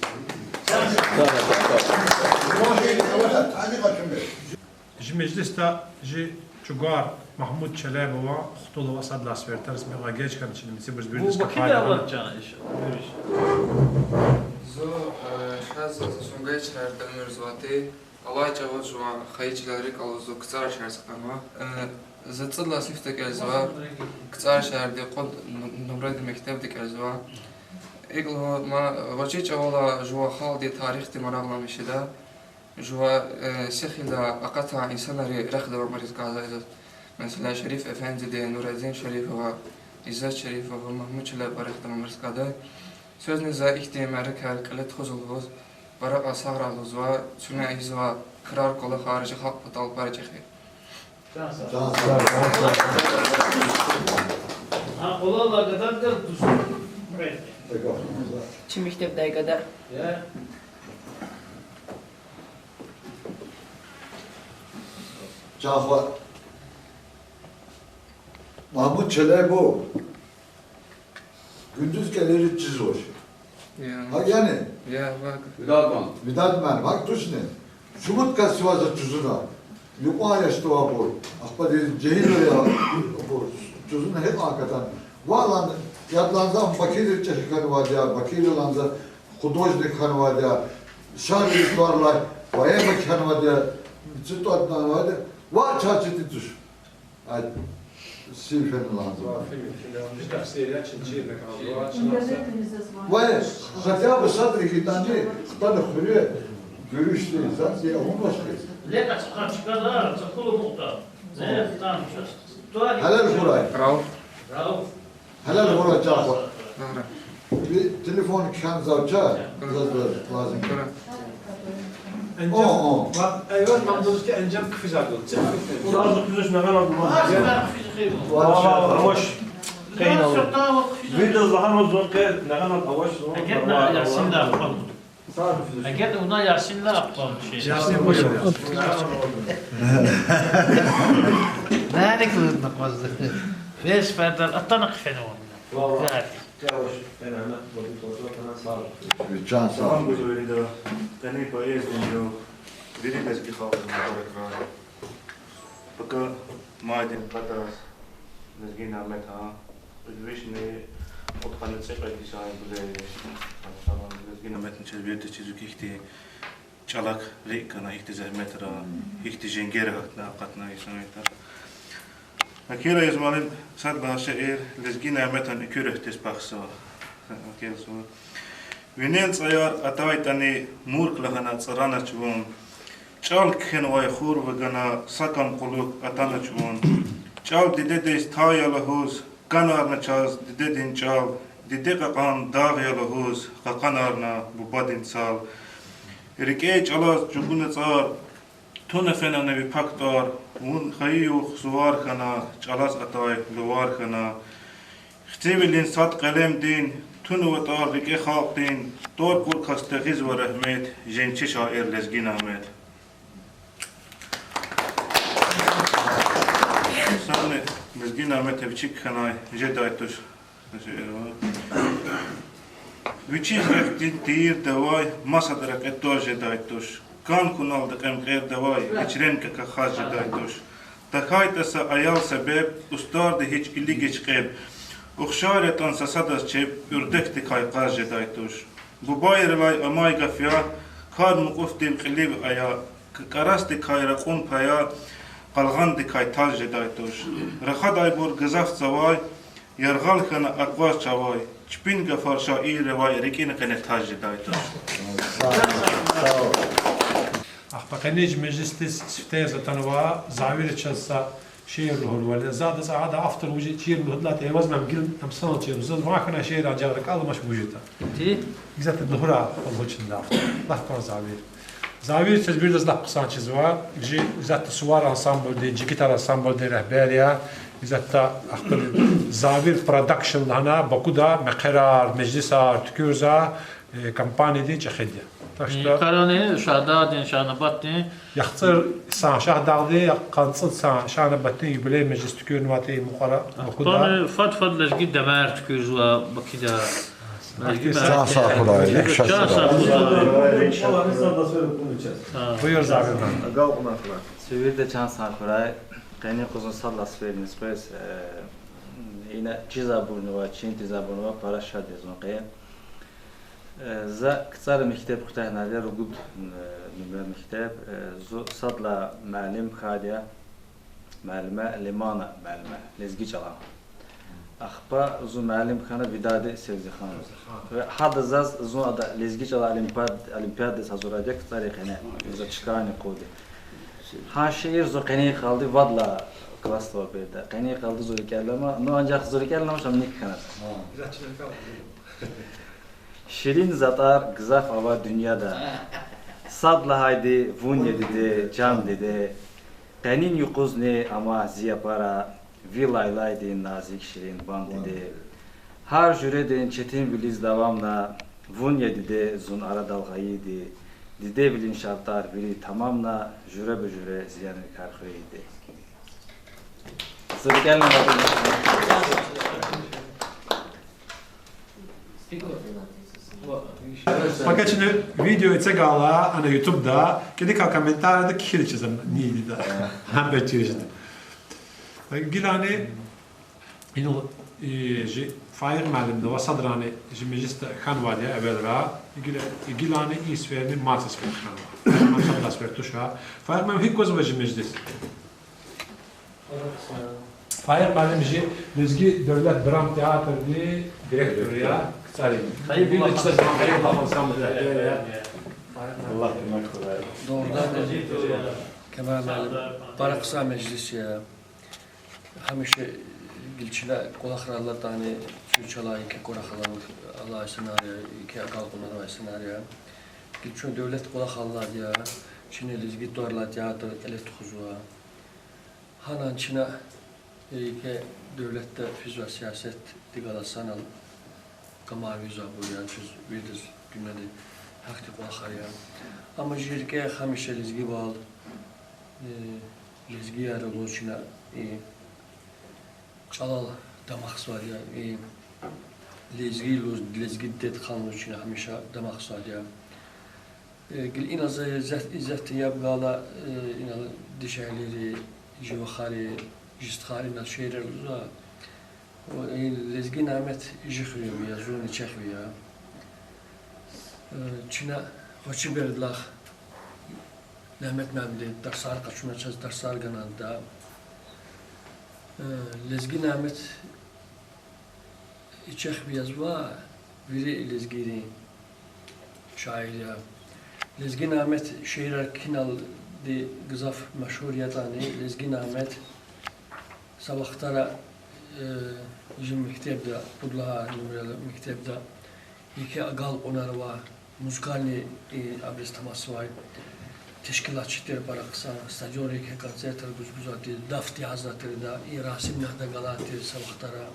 Жи межлисда жи чӀугвар Магьмуд Челебова, Хтулова, сад лагьай свердтар, сме ва геж хьана чна мицибуз бирдис капай лагьана. Зун, э, шаз са сунгай чарда уьмуьрзавайди, алай чӀавуз жуван хайи чилел рикӀ алаз зун КцӀар шегьерда хтанва. Э, за цӀуд лагьай синифда кӀелзава, КцӀар шегьердин кьуд нум-, нумрадин мектебда кӀелзава. ИкӀ лугьун, ма гъвечӀи чӀавалай жуван халкьдин тарихдин марагълу мишида. Жува, э, сихилда акъатна инсанри рехъ давамариз кӀанзава заз. Месела, Шериф эфендиди, Нурадин Шерифова, Иззат Шерифова, Магьмуд Челебова рехъ давамариз кӀандай. Квезни за ихьтин мярекатар кьиле тухузва лугьуз, пара кьван сагърай лугьузва, куьне ийизва крар, кӀвалахар жи халкь патал пара чӀехи. Чи мектебдай гада. Чан хва, Магьмуд Челебов гуьндуьз кӀелиз чизвач. ГьакӀ яни? Видад муаллим, гьакӀ тушни? Шумуд кас сивай заз жузуна. Юкьван яшда авайбур, ахпа жегьилар авайбур, жузуна гьикьван катана. Валлагь, ядланза Бакири чӀехи хьанвайди я, Бакири ланза художник хьанвайди я, шарвилиз тӀвар алай поэма кхьенвайди я, цитатни авайди я. Ва чаз чиди туш. Ай, сив фена ланзава. Ва хотя бы садра хьайитӀани, хтана хуьре гуьруьшдиз, заз авунвач хьи. Лекь ацукьна чкада, цакула мукьда. Зериф там час. Гьалал хьурай. Рауф. Рауф. Гьалал хьурай, чан хва. Ага. Ви телефон кхьенвай чаз, заз лазим. Ага. О, о. Ва Эйваз Мамдузки анжам кфизагул. Циф кфиз. Сразу кфизуш нагана булан. Ва, ва, ва. Авач. Къейнал. Видео лагьанва зун къе нагана авач зун. Агетна Ясинда ахпа. Агетна вуна Ясинда ахпа чи. Ясин башар. Нарик лудна къвазда. Фес фардар атана кфена вуна. Ва, ва. Нарик. Чавуш, фена ана, боди тозо, тана сар. Чан сар. Салам гузва вирида. Къенин поэзиядин югъ вири лезги халкьдиз мубаракрай. Пака майдин къадаз Лезги Няметан, вишни кьудкъанни цӀикьвед йисан юбилей. Лезги Няметан чаз виридаз чизва хьи, ихьтин чӀалак рикӀ гана, ихьтин зегьметра, ихьтин женгера гьатна, акъатна инсанвилер. Акирай Измаилан сад лагьай шиир Лезги Няметан экуь рехъ тир пахсава. Винел цӀаяр атайтӀани, мурк лагьана цӀранач вун. ЧӀал кхьенвай хур вугана, са кам кьулухъ атанач вун. ЧӀал дидедиз тай я лугьуз, КӀанарна чаз дидедин чӀал, диде кьакьан дагъ я лугьуз, кьакьанарна бубадин цал. РикӀе чӀалаз чӀугуна цӀар, туна фена на ви пак тӀвар, вун хайи югъ сувар хьана, чӀалаз атай лувар хьана. Хцивилин сад къелемдин, тунва тӀвар рикӀе халкьдин, тӀвар кьур касди гъизва рагьмет, женгчи шаир Лезги Нямет. Садни Лезги Няметан вичик хьанай жедай туш. Вичиз рехъ тийирдавай масад рекье тваз жедай туш. Кан хьуналди кьемкьердавай вичрен какахъ хаз жедай туш. ТахьайтӀа са аял себеб, устӀарди гьич илигич кьеб. Ухшар ятӀан са садаз чеб, уьрдекдикай къаз жедай туш. Бубайрилай амай гаф я, кар мукьуфдин кьилив ая, к-, кӀарасдикай ракьун пая, къалгъандикай таз жедай туш. Рахадайбур гзаф цавай, яргъал хьана акъваз чавай, чпин гафар шаирривай рикӀин къене таз жедай туш. Ахпа къенин межлисдиз сифте яз атанва, Завир чаз са шиир лугьурвал я. За адаз, ада автор вуж я чир лугьудалди, эваз ман гила ам санал чир. Заз ван хьанай шиир анжах ракӀал амач вуж ятӀа. Гзаф лугьурай, лугьучин автор. Лап кван Завир. Завир чаз виридаз лап хъсан чизва. Жи гзаф сувар ансамблдин, Жигитар ансамблдин регьбер я. Гзаф ахпа Завир Продакшн лагьана Бакуда мехъерар, межлисар туькӀуьрзавай компаниядин чӀехиди я. Так что Къарани, Шагьдагъдин, Шагьнабатдин. Яхцӏур йисан Шагьдагъдин, къанцӏур йисан Шагьнабатдин юбилей межлис туькӏуьрнавайди и мукьвара Бакуда. Ахпани фад-фад лезги демяр туькӏуьрзава Бакуда. Чан сагъ хьурай, икӏ чан сагъ хьурай. Буюр, Завир муаллим. Агакьна хьурай. Сивирда чан сагъ хьурай. Къенин юкъуз зун сад лагьай сеферда къвез, ина чизвайбурни ва чин тийизвайбурни пара шад я зун къе. За КцӀара мектеб куьтягьнава, ругуд нумра мектеб. Зун сад лагьай муаллим хьайиди я, муаллима Лемана муаллима, лезги чӏалан. Ахпа зун муаллим хьана Видади Севзиханова. Ва гьада заз зун ада лезги чӏалан олимпиад-, олимпиададиз гьазурайди я КцӀарин къене. За чкани къуди. Гьа шиир зун къенин къалди вад лагьай классда авай береда. Къенин къалди зун рикӏел алама, ну анжах зун рикӏел аламач, ам ник хьана. Ширин затӏар гзаф ава дуьньяда. Сад лагьайди вун я, диде, чан диде. Къенин юкъузни ама зи япара, ви лайлайдин назик ширин бан, диде. Гьар жуьредин четинвилиз давамна, вун я, диде, зун арадал гъайиди. Дидевилин шартӏар вири тамамна, жуьреба-жуьре зиянрикай хвейиди. Пака чна видео эцигайла ана ютубда, кӏаникай комментарийда кхьида чиз ам ни ийида. Гьабур чиз жеда. Гилани инал, жи Файи муаллимди ва садрани жи межлисда хьанвайди я эвелра, гила-, гилани и сеферни мад са сефер хьанва. Мад са сефер туш. Файи муаллим, гьикӏ гвазва жи межлис? Файи муаллим жи Лезги девлет драм театрдин директор я, КцӀарин. Хайирлу ансамблдин регьбер я. Аллагь куьмек хьурай. Дугъриданни, Кемал муаллим, пара хъсан межлис я. Гьамиша гила чна кӏвалахар алатӏани, чун чалай еке кӏвалах алай, алай санал я, еке агалкьунар авай санал я. Гила чун девлет кӏвалах алайди я, чна лезги тӏвар алай театр кьиле тухузва. Гьанани чна еке девлетда физвай сиясатдихъ галаз санал камар визвайбур я, чаз виридаз дуьньяда гьахьтин кӏвалахар я. Амма жи рикӏе гьамиша лезгивал, лезгияр лугьуз чна и чӏалал дамахзавайди я, и лезги лугьуз, лезги дидед хъана лугьуз чна гьамиша дамахзавайди я. Гила инал за исятда яб гайила, инал дишегьлийри, жи вахари, жи стхайри инал шиирар лугьузва. Лезги Нямет жи хуьруьнви я, зунни чахви я. Чна гъвечӏи бередилай Нямет муаллимди тарсар къачуна, чаз тарсар ганада. Лезги Нямет и чахви язва, вири лезгийрин шаир я. Лезги Нямет шиирар киналди гзаф машгьур ятӏани, Лезги Нямет са вахтара Э, чи мектебда, пуд лагьай нумралу мектебда еке агалкьунар ва музыкальный, э, абуруз тамашзавай тешкилатчи тир пара хъсан, стадионра еке концертар гуз-гузвай тир, даф ягъизвай тир ада, и Расим нагьда галай тир са вахтара.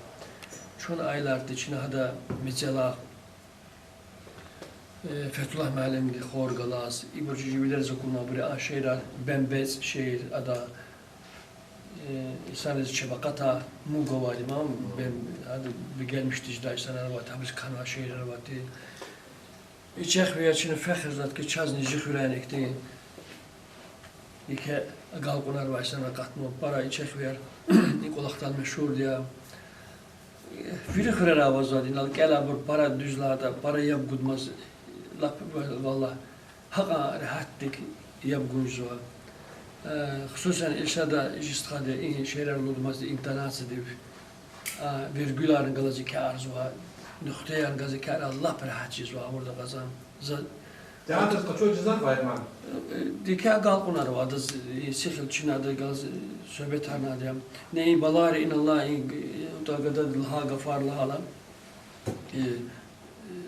Чун аялар тир, чна гьада мецелай Э, Фетуллагь муаллимди хор галаз, ибур чи вилериз акуна, абуру а шиирар, Бембецӏ шиир ада, э, инсанриз чебокъатай муг авайди ман, бем-, ада бегенмиш тийиждай инсанар авайди, гьабуруз кхьенвай шиирар авайди. И чехвияр чна фехирзавайди хьи, чазни чи хуьрени ихьтин еке агалкьунар авай инсанар акъатнава, пара и чехвияр и кӏвалахдал машгьурди я. Вири хуьрера авазвайди, инал кӏелайбур пара дуьз лагьайтӏа, пара яб гудмаз, лап, валлагь, гьакьван регьятдик яб гуз жезва. Э, хсусан Эльшада чи стхади и шиирар лугьудмазди интонациядив, а, виргуларни галаз еке арзава, нухтаярни галаз еке ара лап регьят жезва гъавурда кьазва. За Театрдиз къачуз жезвани, Фагьид муаллим? Э, еке агалкьунар ава адаз, э, сихил чна адаз галаз, э, суьгьбетарна ада. Не и балайри инал алай, и, э, атӏа гадади лагьай гафар лагьайла. Э, э,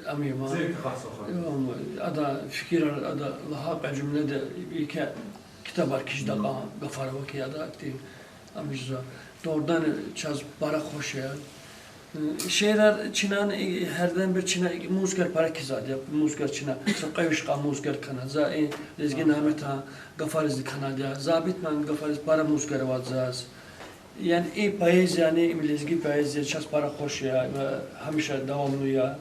ам я ман. Зекӏ хас ваха. Э, ам, ада фикирар, ада лагьай кьве жуьмледа еке ктабар кхьиз жеда кьван гафар ава хьи ада, ахьтин ам жезва. Дугъриданни чаз пара хуш я. Шиирар чна, э, гьярденбир чна, э, музыкаяр пара кхьизвайди я, музыкаяр чна, са кьве-виш кьван музыкаяр кхьена. За и Лезги Няметан гафаризни кхьенвайди я, Забитан гафариз, пара музыкаяр авайди я заз. Яни и поэзияни, им лезги поэзия чаз пара хуш я, ва гьамиша давамлу я.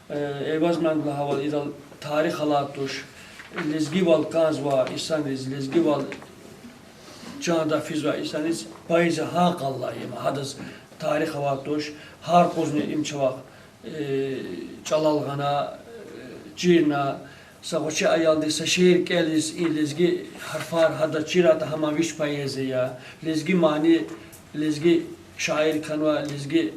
Э, Эйваз ман лагьайвал, идал тарих алай туш, лезгивал кӏанзавай инсанриз, лезгивал чанда физвай инсанриз поэзия гьа къаллай я, гьадаз тарих авай туш, гьар къузни им чавай, э, чӏалал гъана, э, чирна, са гъвечӏи аялди са шиир кӏелиз, и лезги гьарфар гьада чирайтӏа, гьаман вич поэзия я, лезги мани, лезги шаир хьанва, лезги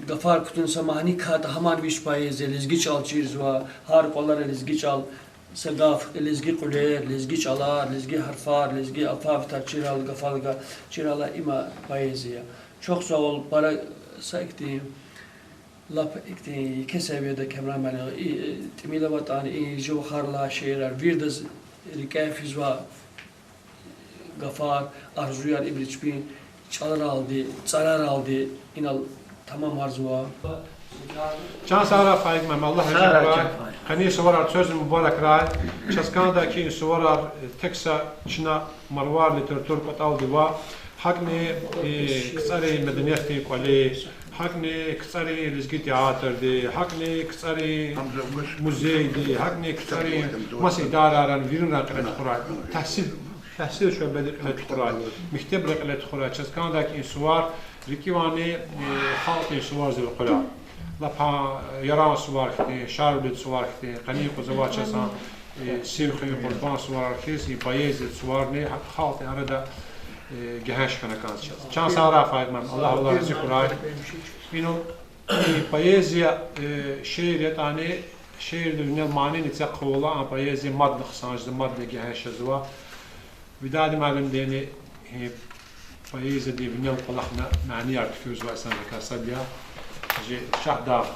гафар кутуна са мани кхьайтӏа, гьаман вич поэзия, лезги чӏал чирзава, гьар кӏвалера лезги чӏал, са гаф, лезги кьуьлер, лезги чӏалар, лезги гьарфар, лезги алфавитар чирайла, гафар га-, чирайла, има поэзия. Чухсагъул пара са ихьтин, лап ихьтин еке севияда, Камран муаллим, и, э, тӏимил аватӏани, и чи вахар лагьай шиирар виридаз рикӏе физва гафар, арзуяр ибуру чпин чӏаларалди, цӏараралди инал тамамарзава. Чан сагърай, Фагьид муаллим, Аллагь рази хьурай. Къенин суварар квез мубаракрай. Чаз кӏандай хьи, и суварар, э, тек са чна Марвар литература кӏватӏалди ва гьакӏни, э, КцӀарин медениятдин кӏвали, гьакӏни КцӀарин лезги театрди, гьакӏни КцӀарин музейди, гьакӏни КцӀарин маса идарайрин виринрин кьиле тухурай. Тагьсир, тагьсир шуьбедин кьиле тухурай, мектебрин кьиле тухурай. Чаз кӏандай хьи, и сувар рикӏивайни, э, халкьдин суварзава кьула. Лап гьа Яран сувар хьтин, Шарвилидин сувар хьтин, къенин къузава часан, э, Сивхуьруьн Къурбан суварар хьиз, и поэзиядин суварни халкьдин арада, э, гегьенш хьана кӏанзава чаз. Чан сагърай, Фагьид муаллим, Аллагь валай рази хьурай. Инал и поэзия, э, шиир ятӏани, шиирдин винел манини цӏехъ хъувула, а поэзия мадни хъсан жезва, мадни гегьенш жезва. Видади муаллимдини, э, поэзиядин винел кӏвалахна манияр туькӏуьрзавай инсанрикай сад я. Чи Шагьдагъ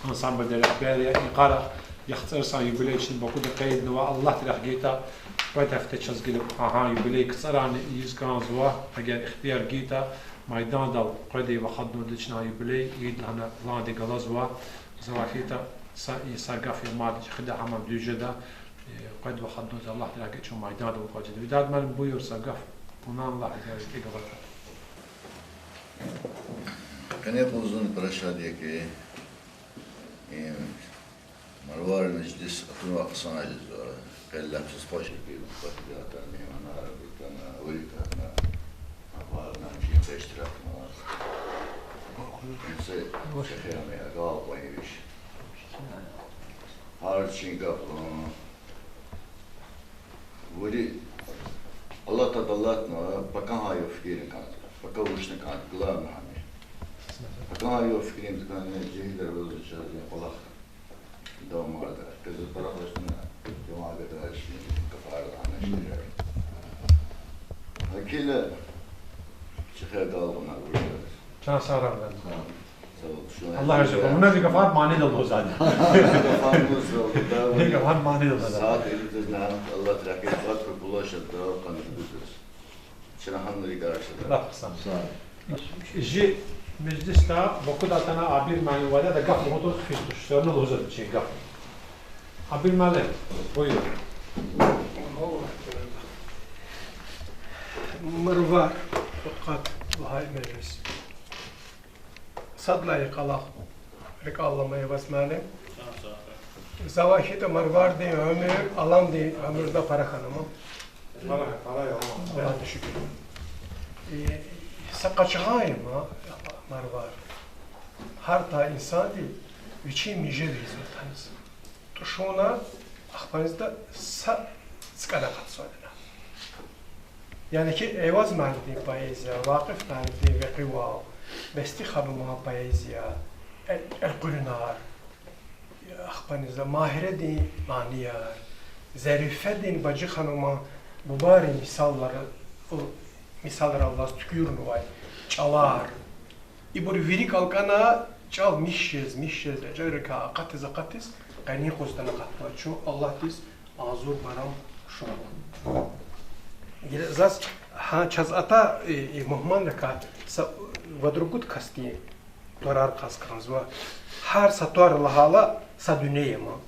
ансамблдин регьбер я. Инкъара яхцӏур сан юбилей чна Бакуда къейднава. Аллагьди рехъ гайитӏа, кьвед гьафте чаз гила гьа юбилей КцӀарани ийиз кӏанзава. Эгер ихтияр гайитӏа, майдандал кьвед выходнойда чна юбилей ийида лагьана пландик галазва. Завай хьайитӏа, са, и са гаф я мад чӏехида, гьаман дуьз жеда, э, кьвед выходнойда Аллагьди рехъ гайитӏа чун майдандал акъваз жеда. Видади муаллим, буюр, са гаф вуна лагь, эгер рикӏе галатӏа. Къенин юкъуз зун пара шад я хьи, и Марварин межлис акунва хъсан жезва, къе лап чаз хуш я хьи, патриотар, мегьманар, бутана, вири катна, апарна, чи пештрафна. Инса чехи ами агалкьун виш. Гьар чин гаф, а, вири алатадалатна, пакагьан я фикирин кӏан, пака вучна кӏан, главное гьам я. Пакагьан я фикирин кӏан, жегьилар ваз чаз кӏвалах давамарда. Къизил парахлашна, жуван гадаришни капарда гьана шиирар. Гьакӏ хьайила, чехи агалкьунар вуж я. Чан сагърай. Аллагь рази хьурай. Вуна ви гафар манидал лугьузвайди. Гафар лугьузвайди. Ви гафар манидал лугьузвайди. Сад иридаз нагьан Аллагь рахмет, фатху булашада къанни гудаз. Чна гьанриз аршада. Лап хъсан. Чи межлисда Бакуда атана Абир муаллим ваъда гаф лугьун туш, хъфиз туш. Всё равно лугьузвайди чи гаф. Абир муаллим, буюр. Марвар, акъат лагьай межлис. Сад лагьай къалах рикӀел алама, Эваз муаллим. За вахитӀа Марвардин уьмуьр Аламдин уьмуьрдилай пара хьана ман. Аллагьди шукур. Э, са къачагъан я ма Марвар. Гьар са инсанди вичин мижедиз атаниз. ТӀушуна ахпанизда са цикӀана къатзавайди я. Яни хьи, Эваз муаллимдин поэзия, Вакъиф муаллимдин Векъивал, Бести хануман поэзия, э, Элкъуьрунар, ахпанизда Магьиредин манияр, Зарифедин, Бажи хануман, бубайрин мисалар, мисалраллаз туькӀуьрнавай чӀалар. Ибур вири кӀалкӀана, чӀал михьи жез, михьи жез, эжерикай акъатиз-акъатиз, къенин юкъуз атана акъатнава. Чун Аллагьдиз агъзур барам шуна. Гила заз, гьа, чаз атай, э, э, мугьманрикай са вад-ругуд касдин тӀварар кьаз кӀанзава. Гьар са тӀвар лагьайла са дуьнья я ман.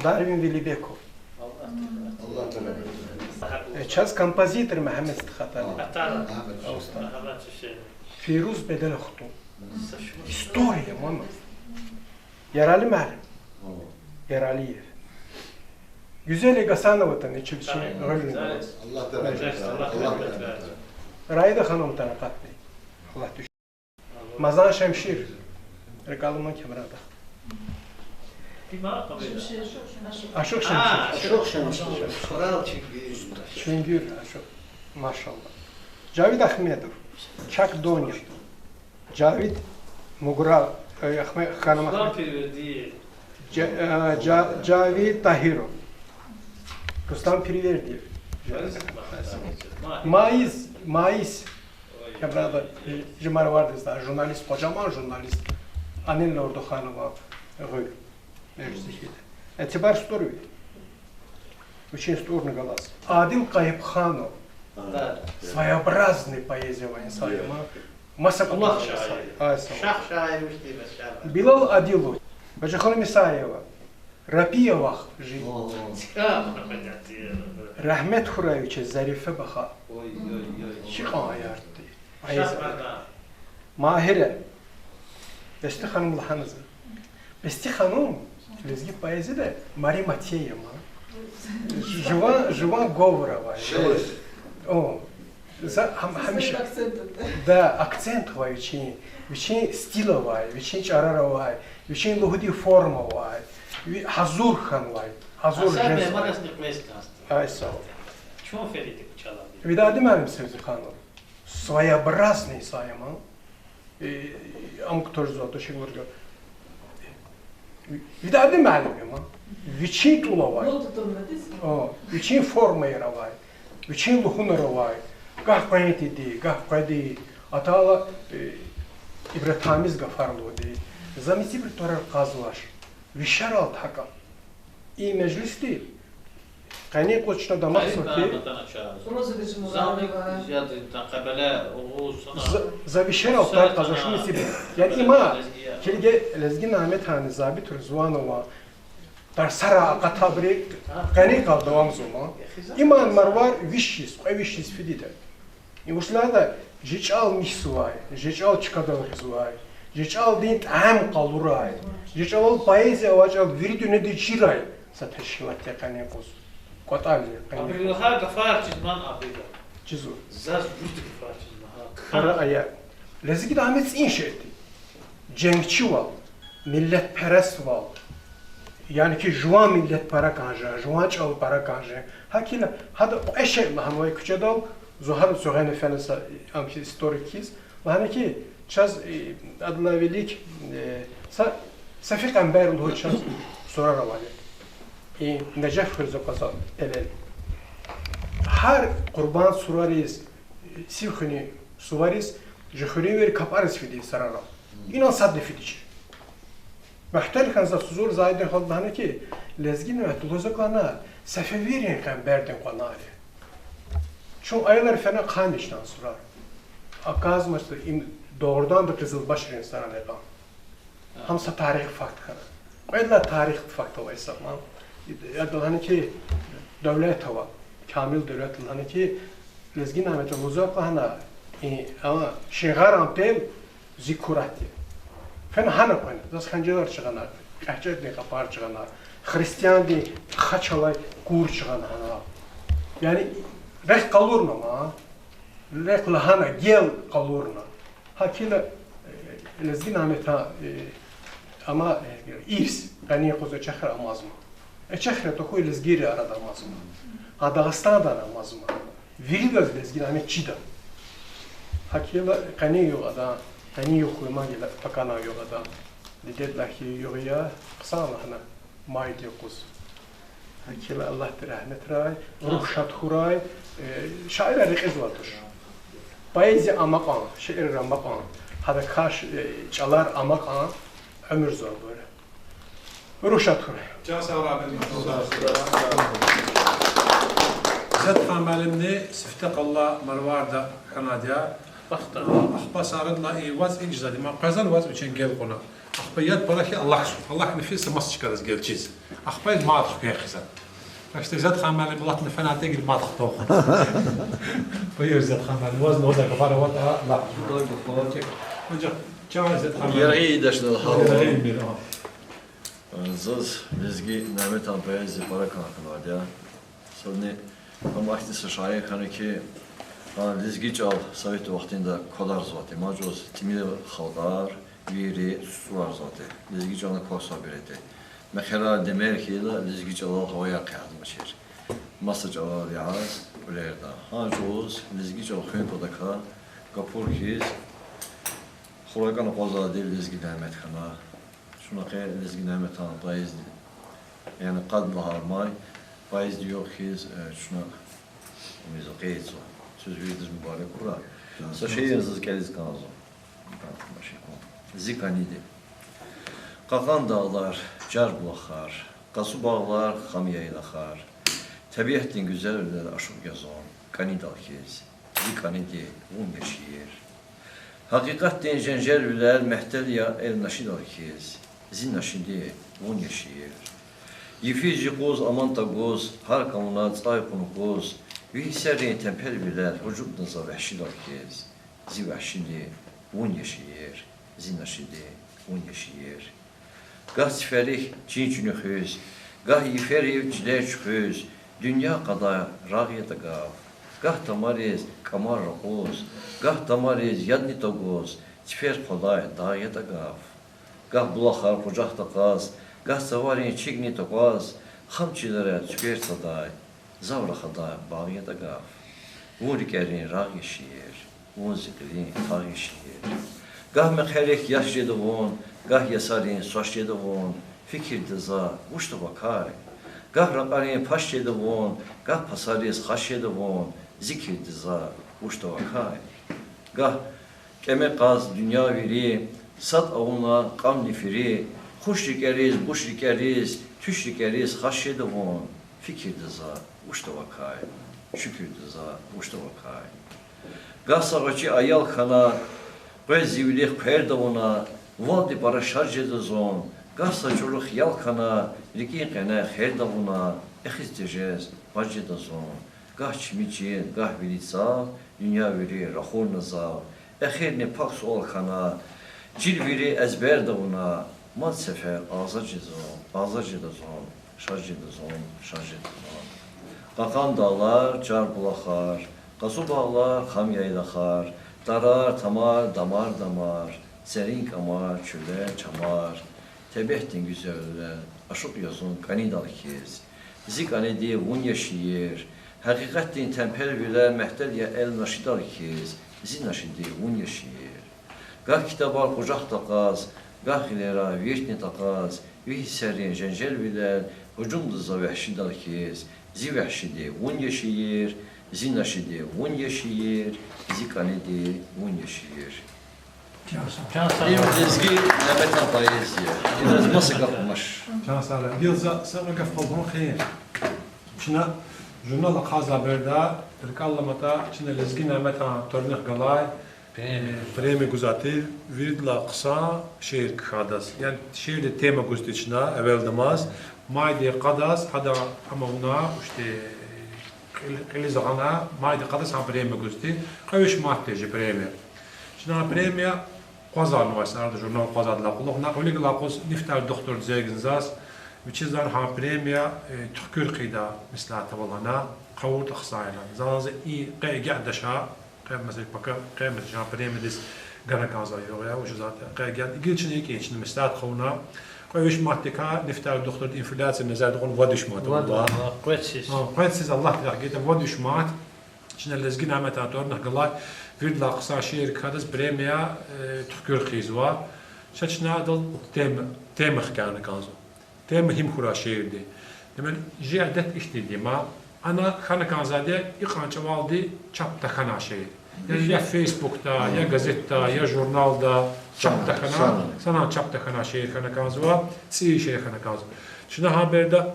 Дарвин Велибеков. Э, чаз композитор Мегьамед стхатай. Фейруз Беделхтун. История я ман. Ярали муаллим. Яралиев. Гуьзел Гьасанова атана, чи вичин гъуьлуьн бала. Раида ханум атана акъатна. Аллагьди Мазан Шемшир. РикӀел алама камерада. Ашукь Шемшир. Ашукь Шемшир. Чуьнгуьр Ашукь. Машаллагь. Жавид Ахмедов. Чак Донин. Жавид Мугра-, э, Ахме-, ханум Ахмед. Жа-, э, Жа-, Жавид Тагьиров. Рустам Пирвердиев. Майиз, Майиз. Камерада, э, жи Марвардизда журналист, къужаман журналист Анилла Урдуханова гъуьл. Межлисда. Этибар СтӀурви. Вичин СтӀурни галаз. Адил Къайибханов. Своеобразный поэзия авай инсан я ман. Маса кӀвалах авай инсан я. Билал Адилов. Бажиханум Исаева. Рапия вах жи. Рагьмет хьурай вичиз, Зарифа баха. Гьикьван аярди. Магьира. Бести ханум лагьана за. Бести ханум лезги поэзияда Мари Матеева. Жуван, жуван говор авай. О, за гьам-, гьамиша. Да, акцент авай вичин, вичин стиль авай, вичин чӀарар авай, вичин лугьуди форма авай, ви-, гьазур хьанвай, гьазур жез. Ай, сагъ ол. Видади муаллим Севзиханов. Своеобразный са я ман. Э, ам кутаз зуату шигурга. Видади муаллим я ман. Вичин тӀул авай. О, вичин формаяр авай. Вичин лугьунар авай. Гагь къвен тийиди, гагь къведи. Атайла, э, ибратамиз гафар лугьуди. За мици ибру тӀварар кьазвач. Вишерал тахьана. И межлисди къенин юкъуз чна дамахзава хьи, за вишерал тӀвар кьазвач мици ибру. Яни има, килиг, Лезги Няметани, Забит Ризванован тарсара акъатайбуру къенин юкъуз давамзава ман. Има Марвар виш йис, кьве виш йис фидайди я. И вуч лагьайтӀа, жи чӀал михьзавай, жи чӀал чкадал гъизвай, жи чӀалдин тӀям къалурай, жи чӀалал поэзия авай чӀал вири дуьньядиз чирай са тешкилат я къенин юкъуз. КӀватӀал я къенин юкъуз. Абуру лагьай гафар чиз ман абур. Чизва. Заз вуч гафар чиз лагьай. Пара ая. Лезгида ам цӀийи шей тир. Женгчивал, миллетпересвал, яни хьи жуван миллет пара кӀан жен, жуван чӀал пара кӀан жен. ГьакӀ хьайила, гьада кьве шей лагьанвай куьчедал, зун гьада суьгъени фена са, ам хьи историк хьиз, лагьана хьи, чаз, э, адалай вилик, э, са, са фикъамбар лугьуз чаз сурар авайди. И Нежеф хуьруьз аквазвай пелел. Гьар Къурбанд сурариз, сив хуьнин сувариз Жи хуьруьнвийри капӀариз фиди сарара. Инал садни фидачир. Мягьтел хьана заз гьузур зайдин халкь лагьана хьи, лезги Намет лугьуз аквана, сефевийрин къенбердин къванар я. Чун аялар фена хъанни чна сурар. Оказывается, им догърудан да къизилбашрин саран икьван. Гьам са тарих факт хьана. Кьвед лагьай тарих факт ава гьисабнава. Яд лагьана хьи, девлет ава, камил девлет лагьана хьи, лезги Намета лугьуз аквана, и, ама, Шингъаран пел зи курат я. Фена гьана къвена, заз ханжалар чӀугуна, кьечӀердин къапар чӀугуна, христиандин хач алай кур чӀугуна гьана. Яни рехъ къалурна ман, рехъ лагьана, гел къалурна. ГьакӀ хьайила, э, лезги Намета, э, ама, э, ирс къенин юкъуз эчехра амазма. Эчехра тахьуй лезгийрин арада амазма. Гьа Дагъустандани амазма. Виридаз лезги Намет чида. ГьакӀ хьайила къенин югъ адан, къенин югъ хьуй ман гила паканай югъ адан. Дидед лагьай югъ я, хъсан лагьана майдин юкъуз. ГьакӀ хьайила Аллагьди рагьметрай, руьгь шад хьурай, э, шаирар рекьизвай туш. Поэзия ама кьван, шиирар ама кьван, гьадакай ш-, э, чӀалар ама кьван, уьмуьр зурбур. Руьгь шад хьурай. Чан сагърай. Изетхан муаллимни сифте къалурай Марварда хьанвайди я. Ахпа сарадла и вацӀ инжзавайди, ма къвезвани вацӀ вичин гел кьуна. Ахпа яд пара хьи, Аллагь, Аллагьни физ са маса чкадиз гелчиз. Ахпа из мад хквен хизан. Так что Изетхан муаллим латна фена тегил мад хтун хьун. Буюр, Изетхан муаллим, ваз лугьудай гафар аватӀа, лагь. Анжах чан Изетхан муаллим. Яргъи дашнал гьал. Яргъи мир, а. Заз лезги Няметан поэзия пара кӀан хьанвайди я. Садни ам ахьтин са шаир хьана хьи, а, лезги чӀал совет вахтунда квадарзавайди, мад чӀавуз тӀимил халкьар, вири цӀурурзавайди, лезги чӀални квахьзавайбур тир. Мехъерар демер хьайила, лезги чӀалал гьаваяр хъиядмачир. Маса чӀалал яз кьуьлерда. Гьа чӀавуз лезги чӀал хуьн патахъай гапур хьиз, хуракӀан акъвазвайди лезги Нямет хьана. Чун къе лезги Няметан поэзия, яни къад лагьай май, поэзиядин югъ хьиз, э, чна мизукьица. Квез виридаз мубарак хьурай. Са шиир заз кӀелиз кӀанзава. Зи кӀаниди. Кьакьан дагълар, чар булахар, къацу багълар, хам яйлахар, тӀебиатдин гуьзелвилер ашукь я зун кӀанидал хьиз. Зи кӀаниди, вун я шиир. Гьакъикъатдин женжелвилер мягьтел я эл нашидал хьиз. Зи нашиди, вун я шиир. Йифиз-юкъуз, аман тагуз, гьар кавуна цӀай кьунукъуз, ви гьиссерин темпелвилер гьужумда за вагьшидал хьиз. Зи вагьшиди, вун я шиир. Зи нашиди, вун я шиир. Гагь циферик чин чуьнуьхиз, гагь йиферив чилер чуьхуьз, дуьнья кьадай рагъ ятӀа гаф. Гагь тамариз кӀамар ракъуз, гагь тамариз ядни тагуз, цифер хъвадай дагъ ятӀа гаф. Гагь булахар къужахда кьаз, гагь цаварин чигни такваз, хам чилера цуьквер цадай, зав рахадай багъ ятӀа гаф. Вун рикӀерин рагъ я шиир, вун зи кьилин тагъ я шиир. Гагь мехъерик яш жеда вун, гагь ясарин свас жеда вун, фикирда за вучда вакай. Гагь ракьарин паш жеда вун, гагь пасариз хаш жеда вун, зикирда за вучда вакай. Гагь кӀеме кьаз дуьнья вири, сад авуна кьамни фири, хуш рикӀериз, буш рикӀериз, туьш рикӀериз хаш жеда вун, фикирда за вучда вакай, шукурда за вучда вакай. Гагь са гъвечӀи аял хьана, къвез зи вилик хъвер тавуна, валди пара шад жеда зун, гагь са чӀуру хиял хьана, рикӀин къене хер тавуна, эхиз тежез баз жеда зун, гагь чими чил, гагь вили цав, дуьнья вири рахурна зав. Эхирни пак суал хьана, чил вири эзбер тавуна, мад сефер азад жеда зун, азад жеда зун, шад жеда зун, шад жеда зун. Кьакьан дагълар, чар булахар, къацу багълар, хам яйлахар, тарар, тамар, дамар-дамар, серин кӀамар, чуьллер, чамар, тӀебиатдин гуьзелвилер ашукь я зун кӀанидал хьиз. Зи кӀаниди, вун я шиир. Гьакъикъатдин темпелвилер мягьтел я эл нашидал хьиз. Зи нашиди, вун я шиир. Гагь ктабар къужахда кьаз, гагь гъилера виртни такьаз, ви гьиссерин женжелвилер гьужумда за вагьшидал хьиз. Зи вагьшиди, вун я шиир. Зи нашиди вун я шиир, зи кӀаниди вун я шиир. Им лезги Няметан поэзия. Идаз маса гаф амач. Чан сагълугъ. Гила за са кьве гаф къалурна хьи, чна журнал ахъайзавай береда, рикӀел аламатӀа, чна Лезги Няметан тӀварунихъ галай премия гузвай тир, виридалай хъсан шиир кхьидайдаз. Яни шиирдин тема гуз тир чна эвелдамаз, майдин къадаз, гьада ам авуна, иште, кьил-, кьилиз гъана, майдин къадаз гьа премия гуз тир, кьве виш манат тир чи премия. Чна премия акъвазарнавай, са арада журнал акъвазайдалай кьулухъ, на кьве вилик галай юкъуз Нифтали духтурди зегзна заз, вичиз за гьа премия, э, туькӀуьр хъийидай меслят авай лагьана, хъувуртӀа хъсан я лагьана. За лагьана за и къе агакьдач, къе месела пака, къе месела жан премиядиз гана кӀанзавай югъ я, вучиз лагьайтӀа къе агакьда. Гила чна икӀ, чна меслят хъувуна, кьве виш манатдикай Нифтали духтурди инфляция назар кьуна вад виш манат авунва. Вад виш манат, кьве циз. Гьа, кьве циз Аллагьдин рехъ гайитӀа вад виш манат. Чна Лезги Няметан тӀварунихъ галай виридалай хъсан шиир кхьидайдаз премия, э, туькӀуьр хъийизва. Ша чна адал тема, тема хкяна кӀанзава. Тема гьим хьурай шиирдин. Демек, чи адет ихьтинди я ман, ана хьана кӀанзавайди я икьван чӀавалди чап тахьанвай шиир. Яни я Фейсбукда, я газетда, я журналда чап тахьана, санал чап тахьанвай шиир хьана кӀанзава, цӀийи шиир хьана кӀанзава. Чна гьа береда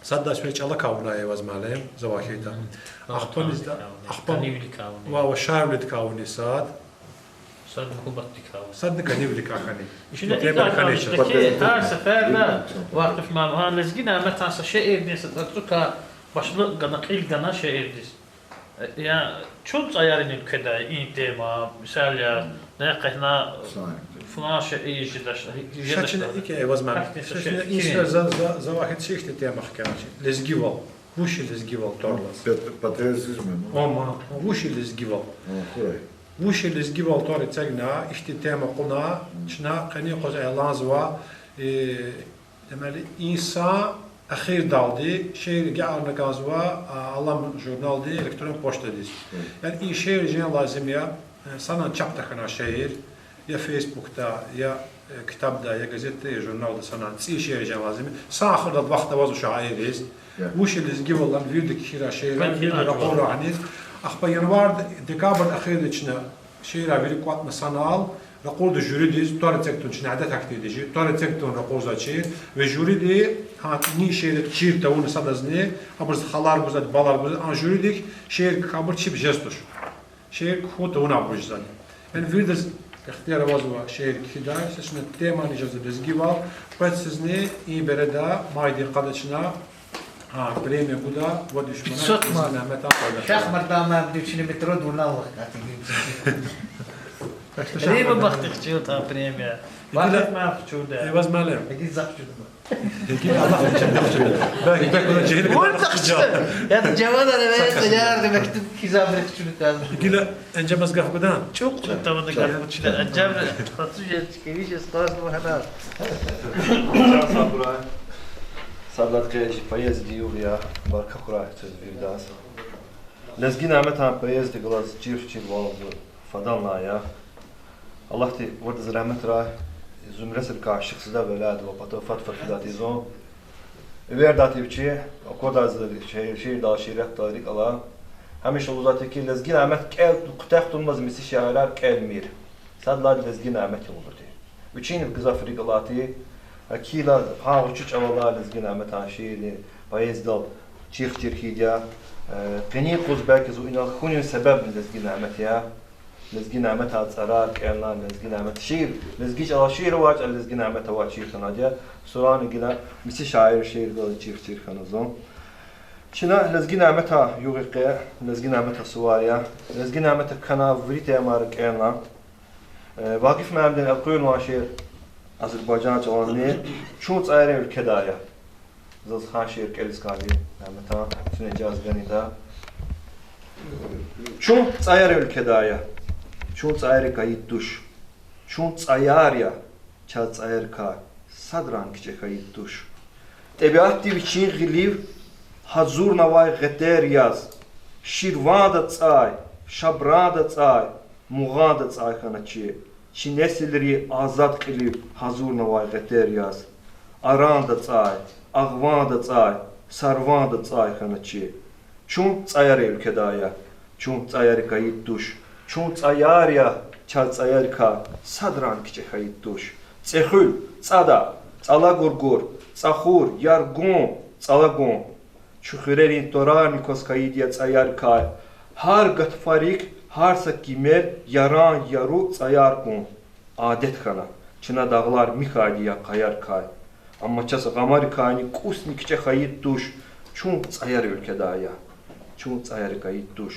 сад лагьай сефер чӀалакай авунай Эваз муаллим, завай хьайитӀа. Ахпа, ахпа, ва, ва Шарвилидикай авунай сад. Садни Кубатдикай авунай. Садни КӀанивиликай хьанай. Ина икӀ хьанай чаз. Гьар сеферда, Вакъиф муаллим, гьа Лезги Няметан са шиирдин са цӀарцӀукай башламишна кьил гана шиирдиз. Э, я чун цӀаярин уьлкведа и тема, мисал яз, на къе на флан шиир жедач, ша чна икӀ, Эваз муаллим, ша чна и сефер за, за, завай хьайитӀа ихьтин тема хкяна чи. Лезгивал. Вуч я лезгивал тӀвар алаз? Патриотизм я, ну. Амма вуч я лезгивал? Вуч я лезгивал тӀвар эцигна, ихьтин тема кьуна, чна къенин къуз эгьланзава, э, демели, инсан эхирдалди шиир агакьарна кӀанзава, а, Алам журналдин электрон почтадиз. Яни и шиир жен лазим я, э, санал чап тахьанвай шиир, я Фейсбукда, я, э, ктабда, я газетда, я журналда санал цӀийи шиир жен лазим я. Са эхирдал вахт авазва шаирриз. Вуч я лезгивал лагьана вирида кхьирай шиирар, вирида ракъурай гьаниз. Ахпа январь, декабрь эхирда чна шиирар вири кӀватӀна санал, ракъурда жюридиз, тӀвар эциг тавун, чна адет гьахьтинди я жи, тӀвар эциг тавун ракъурзавай шиир, ва жюриди гьа и шиирар чир тавуна садазни, абуруз халар гузвайди, баллар гузвайди, а жюридик шиир кхьейибур чеб жез туш. Шиир кхьун тавуна абуруз жезвайди. Яни виридаз ихтияр авазва шиир кхьидай, са чна темани жезва лезгивал, кьве цизни и береда майдин къада чна, гьа, премия гуда, вад виш манат, Лезги Няметан тӀварунихъ. Шахмардан ман вични метрода вуна вахкатин. Рима бахтихчил та премия. Вахт ман хчуда. Эваз муаллим. Эгиз захчуда. Гила Аллагь вичи бахча. Бек, бек вуна жегьил. Вун тахча. Я да жаванар эвел ярди мектуб кизабри хчуна кӀанзава. Гила Энжемаз гаф гудан? ЧӀукь. Тамада гаф гудан. Энжем хату жез, кӀеви жез, къваз ва гьанар. Сад лагьай къе чи поэзиядин югъ я, баркат хьурай квез виридаз. Лезги Няметан поэзиядихъ галаз чирхчирвал зун фаданлай я. Аллагьди виридаз рагьметрай, Зумресрикай Шихзада веледвал патав фад-фад фидай тир зун. Эвердай тир вичи, аквадай за шиир, шиирдал, шииратдал рикӀ алай. Гьамиша лугьузвай тир хьи, Лезги Нямет кӀел, куьтягь тавунмаз мици шаирар кӀелмир. Сад лагьайди Лезги Нямет я лугьузва тир. Вичин гзаф рикӀ алай тир, акила гьа гъвечӀи чӀавалай Лезги Няметан шиирдин поэзиядал чирхчир хьайиди я. Э, къенин къуз белки зун инал хьунин себебни Лезги Нямет я. Лезги Няметан цӀарар кӀелна, Лезги Нямет шиир, лезги чӀалал шиир авай чӀал Лезги Нямет авай чир хьанвайди я. Сурани гила мици шаиррин шиирдал чирхчир хьана зун. Чна Лезги Няметан югъ я къе, Лезги Няметан сувар я. Лезги Нямета кхьенвай вири темаяр кӀелна. Э, Вакъиф муаллимдин элкъуьрнавай шиир азербайжан чӀаланни, Чун цӀаярин уьлкведай я. Заз гьа шиир кӀелиз кӀанзава Няметан, чна ижаза ганайтӀа. Чун цӀаярин уьлкведай я, чун цӀаярик гайид туш. Чун цӀаяр я, чаз цӀаярикай садранг кичӀе хьайид туш. ТӀебиатди вичин гъилив гьазурнавай гъетер яз, Ширванда цӀай, Шабранда цӀай, Мугъанда цӀай хьана чи. Чи несилри азад кьилив гьазурнавай гъетер яз, Аранда цӀай, Агъванда цӀай, Сарванда цӀай хьана чи. Чун цӀаяр уьлкведай я, чун цӀаяри кайид туш. Чун цӀаяр я, чаз цӀаярикай садрани кичӀе хьайид туш. ЦӀехуьл, цӀада, цӀала гургур, цӀахур, яргун, цӀалагун. Чун хуьрерин тӀварарни кваз хьайид я цӀаярикай. Гьар гатфарихъ, гьар са кимел яран яру цӀаяр хьун адет хьана. Чна дагълар михьайди я къаярикай. Амма чаз гъамарикайни кӀусни кичӀе хьайид туш. Чун цӀаяр уьлкведай я, чун цӀаяри кайид туш.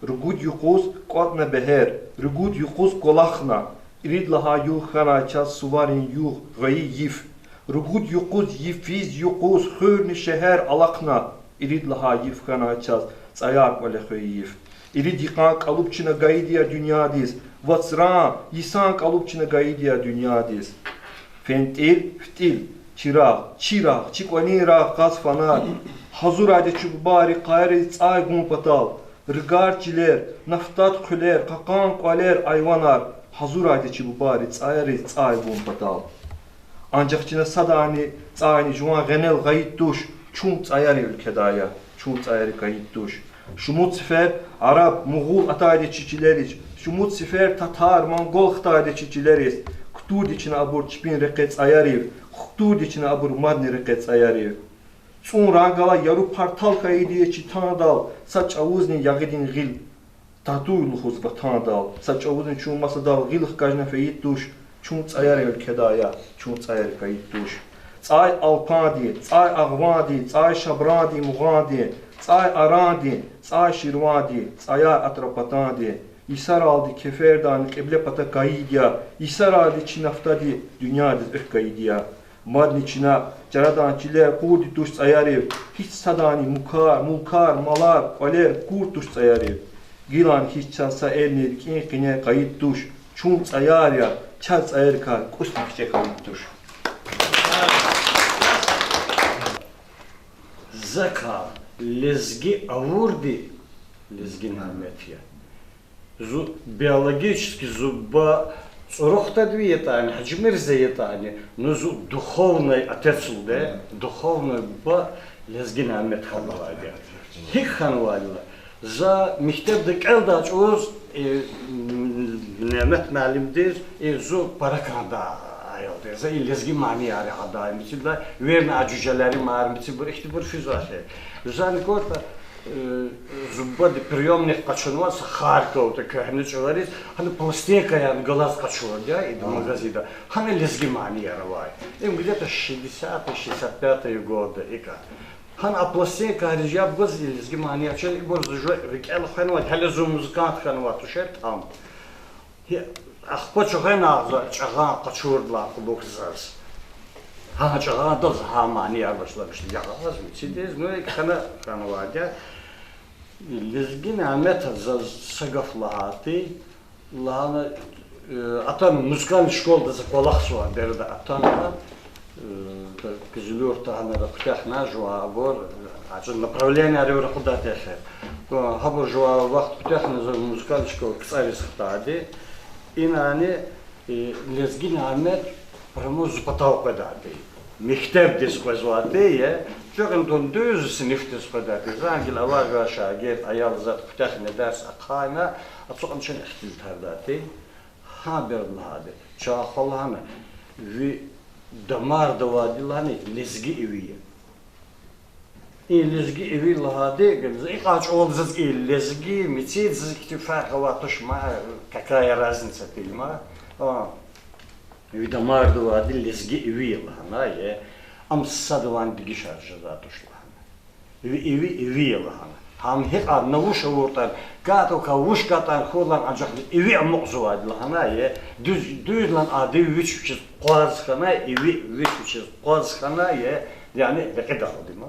Ругуд юкъуз кӀватӀна бегьер, ругуд юкъуз кӀвалахна. Ирид лагьай югъ хьанай чаз суварин югъ, гъвейи йиф. Ругуд юкъуз, йифиз юкъуз хуьрни шегьер алахъна. Ирид лагьай йиф хьанай чаз цӀаяр кӀвале хвейи йиф. Ирид йикъан кӀалуб чна гайиди я дуьньядиз, вацран, йисан кӀалуб чна гайиди я дуьньядиз. ФентӀил, фтӀил, чирагъ, чирагъ, чи кӀвалин рагъ, къаз фанар. Гьазурайди чи бубайри къаяриз цӀай гун патал, ргар чилер, нафтад хъуьлер, кьакьан кӀвалер, айванар. Гьазурайди чи бубайри цӀаяриз цӀай гун патал. Анжах чна садани цӀайни жуван гъенел гъайид туш, чун цӀаяр уьлкведай я, чун цӀаяри кайид туш. Шумуд сефер араб, мугъул атайди чи чилериз, шумуд сефер татар, монгол хтайди чи чилериз. Кутурди чна абур чпин рекье цӀаярив, хтурди чна абур мадни рекье цӀаярив. ЦӀун ранг алай яру партал хьайиди я чи тандал, са чӀавузни ягъидин гъил татуй лугьуз ватандал, са чӀавузни чун масадал гъил хкажна фейид туш. Чун цӀаяр уьлкведай я, чун цӀаяри кайид туш. ЦӀай Алпанди, цӀай Агъванди, цӀай Шабранди, Мугъанди, цӀай Аранди, цӀай Ширванди, цӀаяр Атрапатанди. Йисаралди, Кефердани кьибле пата кайид я, йисаралди чи нафтади дуьньядиз экв гайид я. Мадни чна чарадан чилер къурди туш цӀаярив, гьич садани мулкар, мулкар, малар, кӀвалер кур туш цӀаярив. Гилан гьич чаз са элни рикӀин къене къайид туш, чун цӀаяр я, чаз цӀаярикай кӀусни кичӀе хьайид туш. Закай лезги авурди Лезги Нямет я. Зун биологически зун буба ЦӀурухтадви ятӀани, Гьажимирзе ятӀани, ну зун духовный отец лугьуда, духовный буба Лезги Нямет хьанвайди я. ГьикӀ хьанвайла, за мектебда кӀелдай чӀавуз, э, м, Нямет муаллимдиз, э, зун пара кӀандай аял я. За и лезги манияр гьадай мецибуру, верни а жуьжелери мар мецибур, ихьтинбур физвай хьи. Зани кӀанда, э, зи бубади приёмникь къачунвай са Харьковда куьгьне чӀавариз, гьана пластинкаяр галаз къачурди я, ида магазинда. Гьана лезги манияр авай. Им где-то шестидесятые, шестьдесят пятые годы икӀа. Гьана а пластинкайриз яб гваз и лезги манияр чаз ибур зи жув рикӀел хвенвай, гьеле зун музыкант хьанвай тушир там. Гьи, ахпа чуьгвена за чӀагъан къачурдалай кьулухъ заз. Гьа чӀагъандал за гьа манияр башламишна ягъаз, мицидиз, ну, икӀ хьана хьанвайди я. Лезги Няметаз заз са гаф лагьайди, лагьана, э, атана музыкальный школадиз за кӀвалахзавай береда атана, э, Кызылюртда гьанра куьтягьна жуван абур, э, а чӀал направлениеяр ракъурдай тир хьи. Э, гьабур жуван вахт куьтягьна за музыкальный школа КцӀариз хтайди. Инани, э, Лезги Нямет прямо зи патав къведайди. Мектебдиз къвезвайди я, чуькьин тун дуьз синифдиз къведайди. Зани гила авай жуван шагирд, аял затӀ куьтягьна, дарс ахъайна, ацукьна чун ихтилатардайди. Гьа береда лагьайди, чан хва лагьана, ви дамарда авайди лагьана лезги иви я. И лезги иви лагьайди, икьван чӀавалди заз и лезги, мицид заз ихьтин фаркь авай туш ма, какая разница тир ма. А, ви дамарда авайди лезги иви я лагьана, е, ам садавайни дегишар жезвай туш лагьана. Иви, иви, иви я лагьана. Гьам гьикьван, на вуч авуртӀани, катӀа вуч катӀани хьурла, анжах иви амукьзавайди лагьана, е, дуьз, дуьз лагьана, а иви вич вичиз къваз хьана, иви вич вичиз къваз хьана, е, яни рекьидалди ма.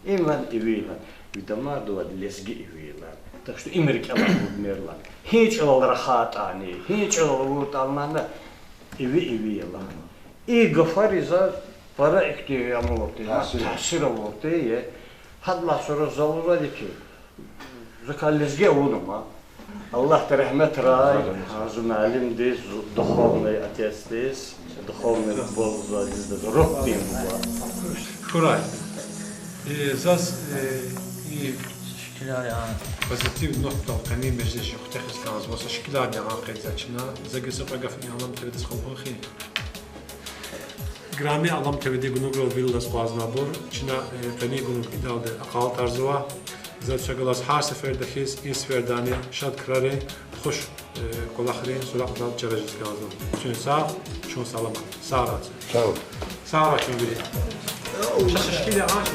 Им лагьана иви лагьана. Ви дамарда авайди лезги иви я лагьана. Так что им рикӀелай гъуд мер лагьана. Гьи чӀалал рахайтӀани, гьи чӀалал авуртӀани лагьана, иви, иви я лагьана. И гафари заз пара ихьтин ам авурди, таъсир авурди, е. Гьадалай сура за лугьузвайди хьи, закай лезги авуна ма. Аллагьди регьметрай зи муаллимдиз, зи духовный отецдиз, духовный буба лугьузвайдиз, рухвин буба. Хьурай. Э, заз, э, и Позитив нотадал къенин межлис жи хутахиз кӀанзава, са шикилар ягъан къейдзава чна. За гзаф кьве гафни Алам ТВ-диз халкьун хьи. Играми Алам ТВ-ди гунуграл вил алаз акъвазнавайбур, чна, э, къенин гунуг идалди акьалтӀарзава. За чахъ галаз гьар сеферда хьиз, и сефердани шад крарин, хуш, э, кӀвалахрин суракьдал чара жез кӀанзава. Чун сагъ, чун саламат. Сагърай. Сагърай чун вири. Ша шикил ягъан.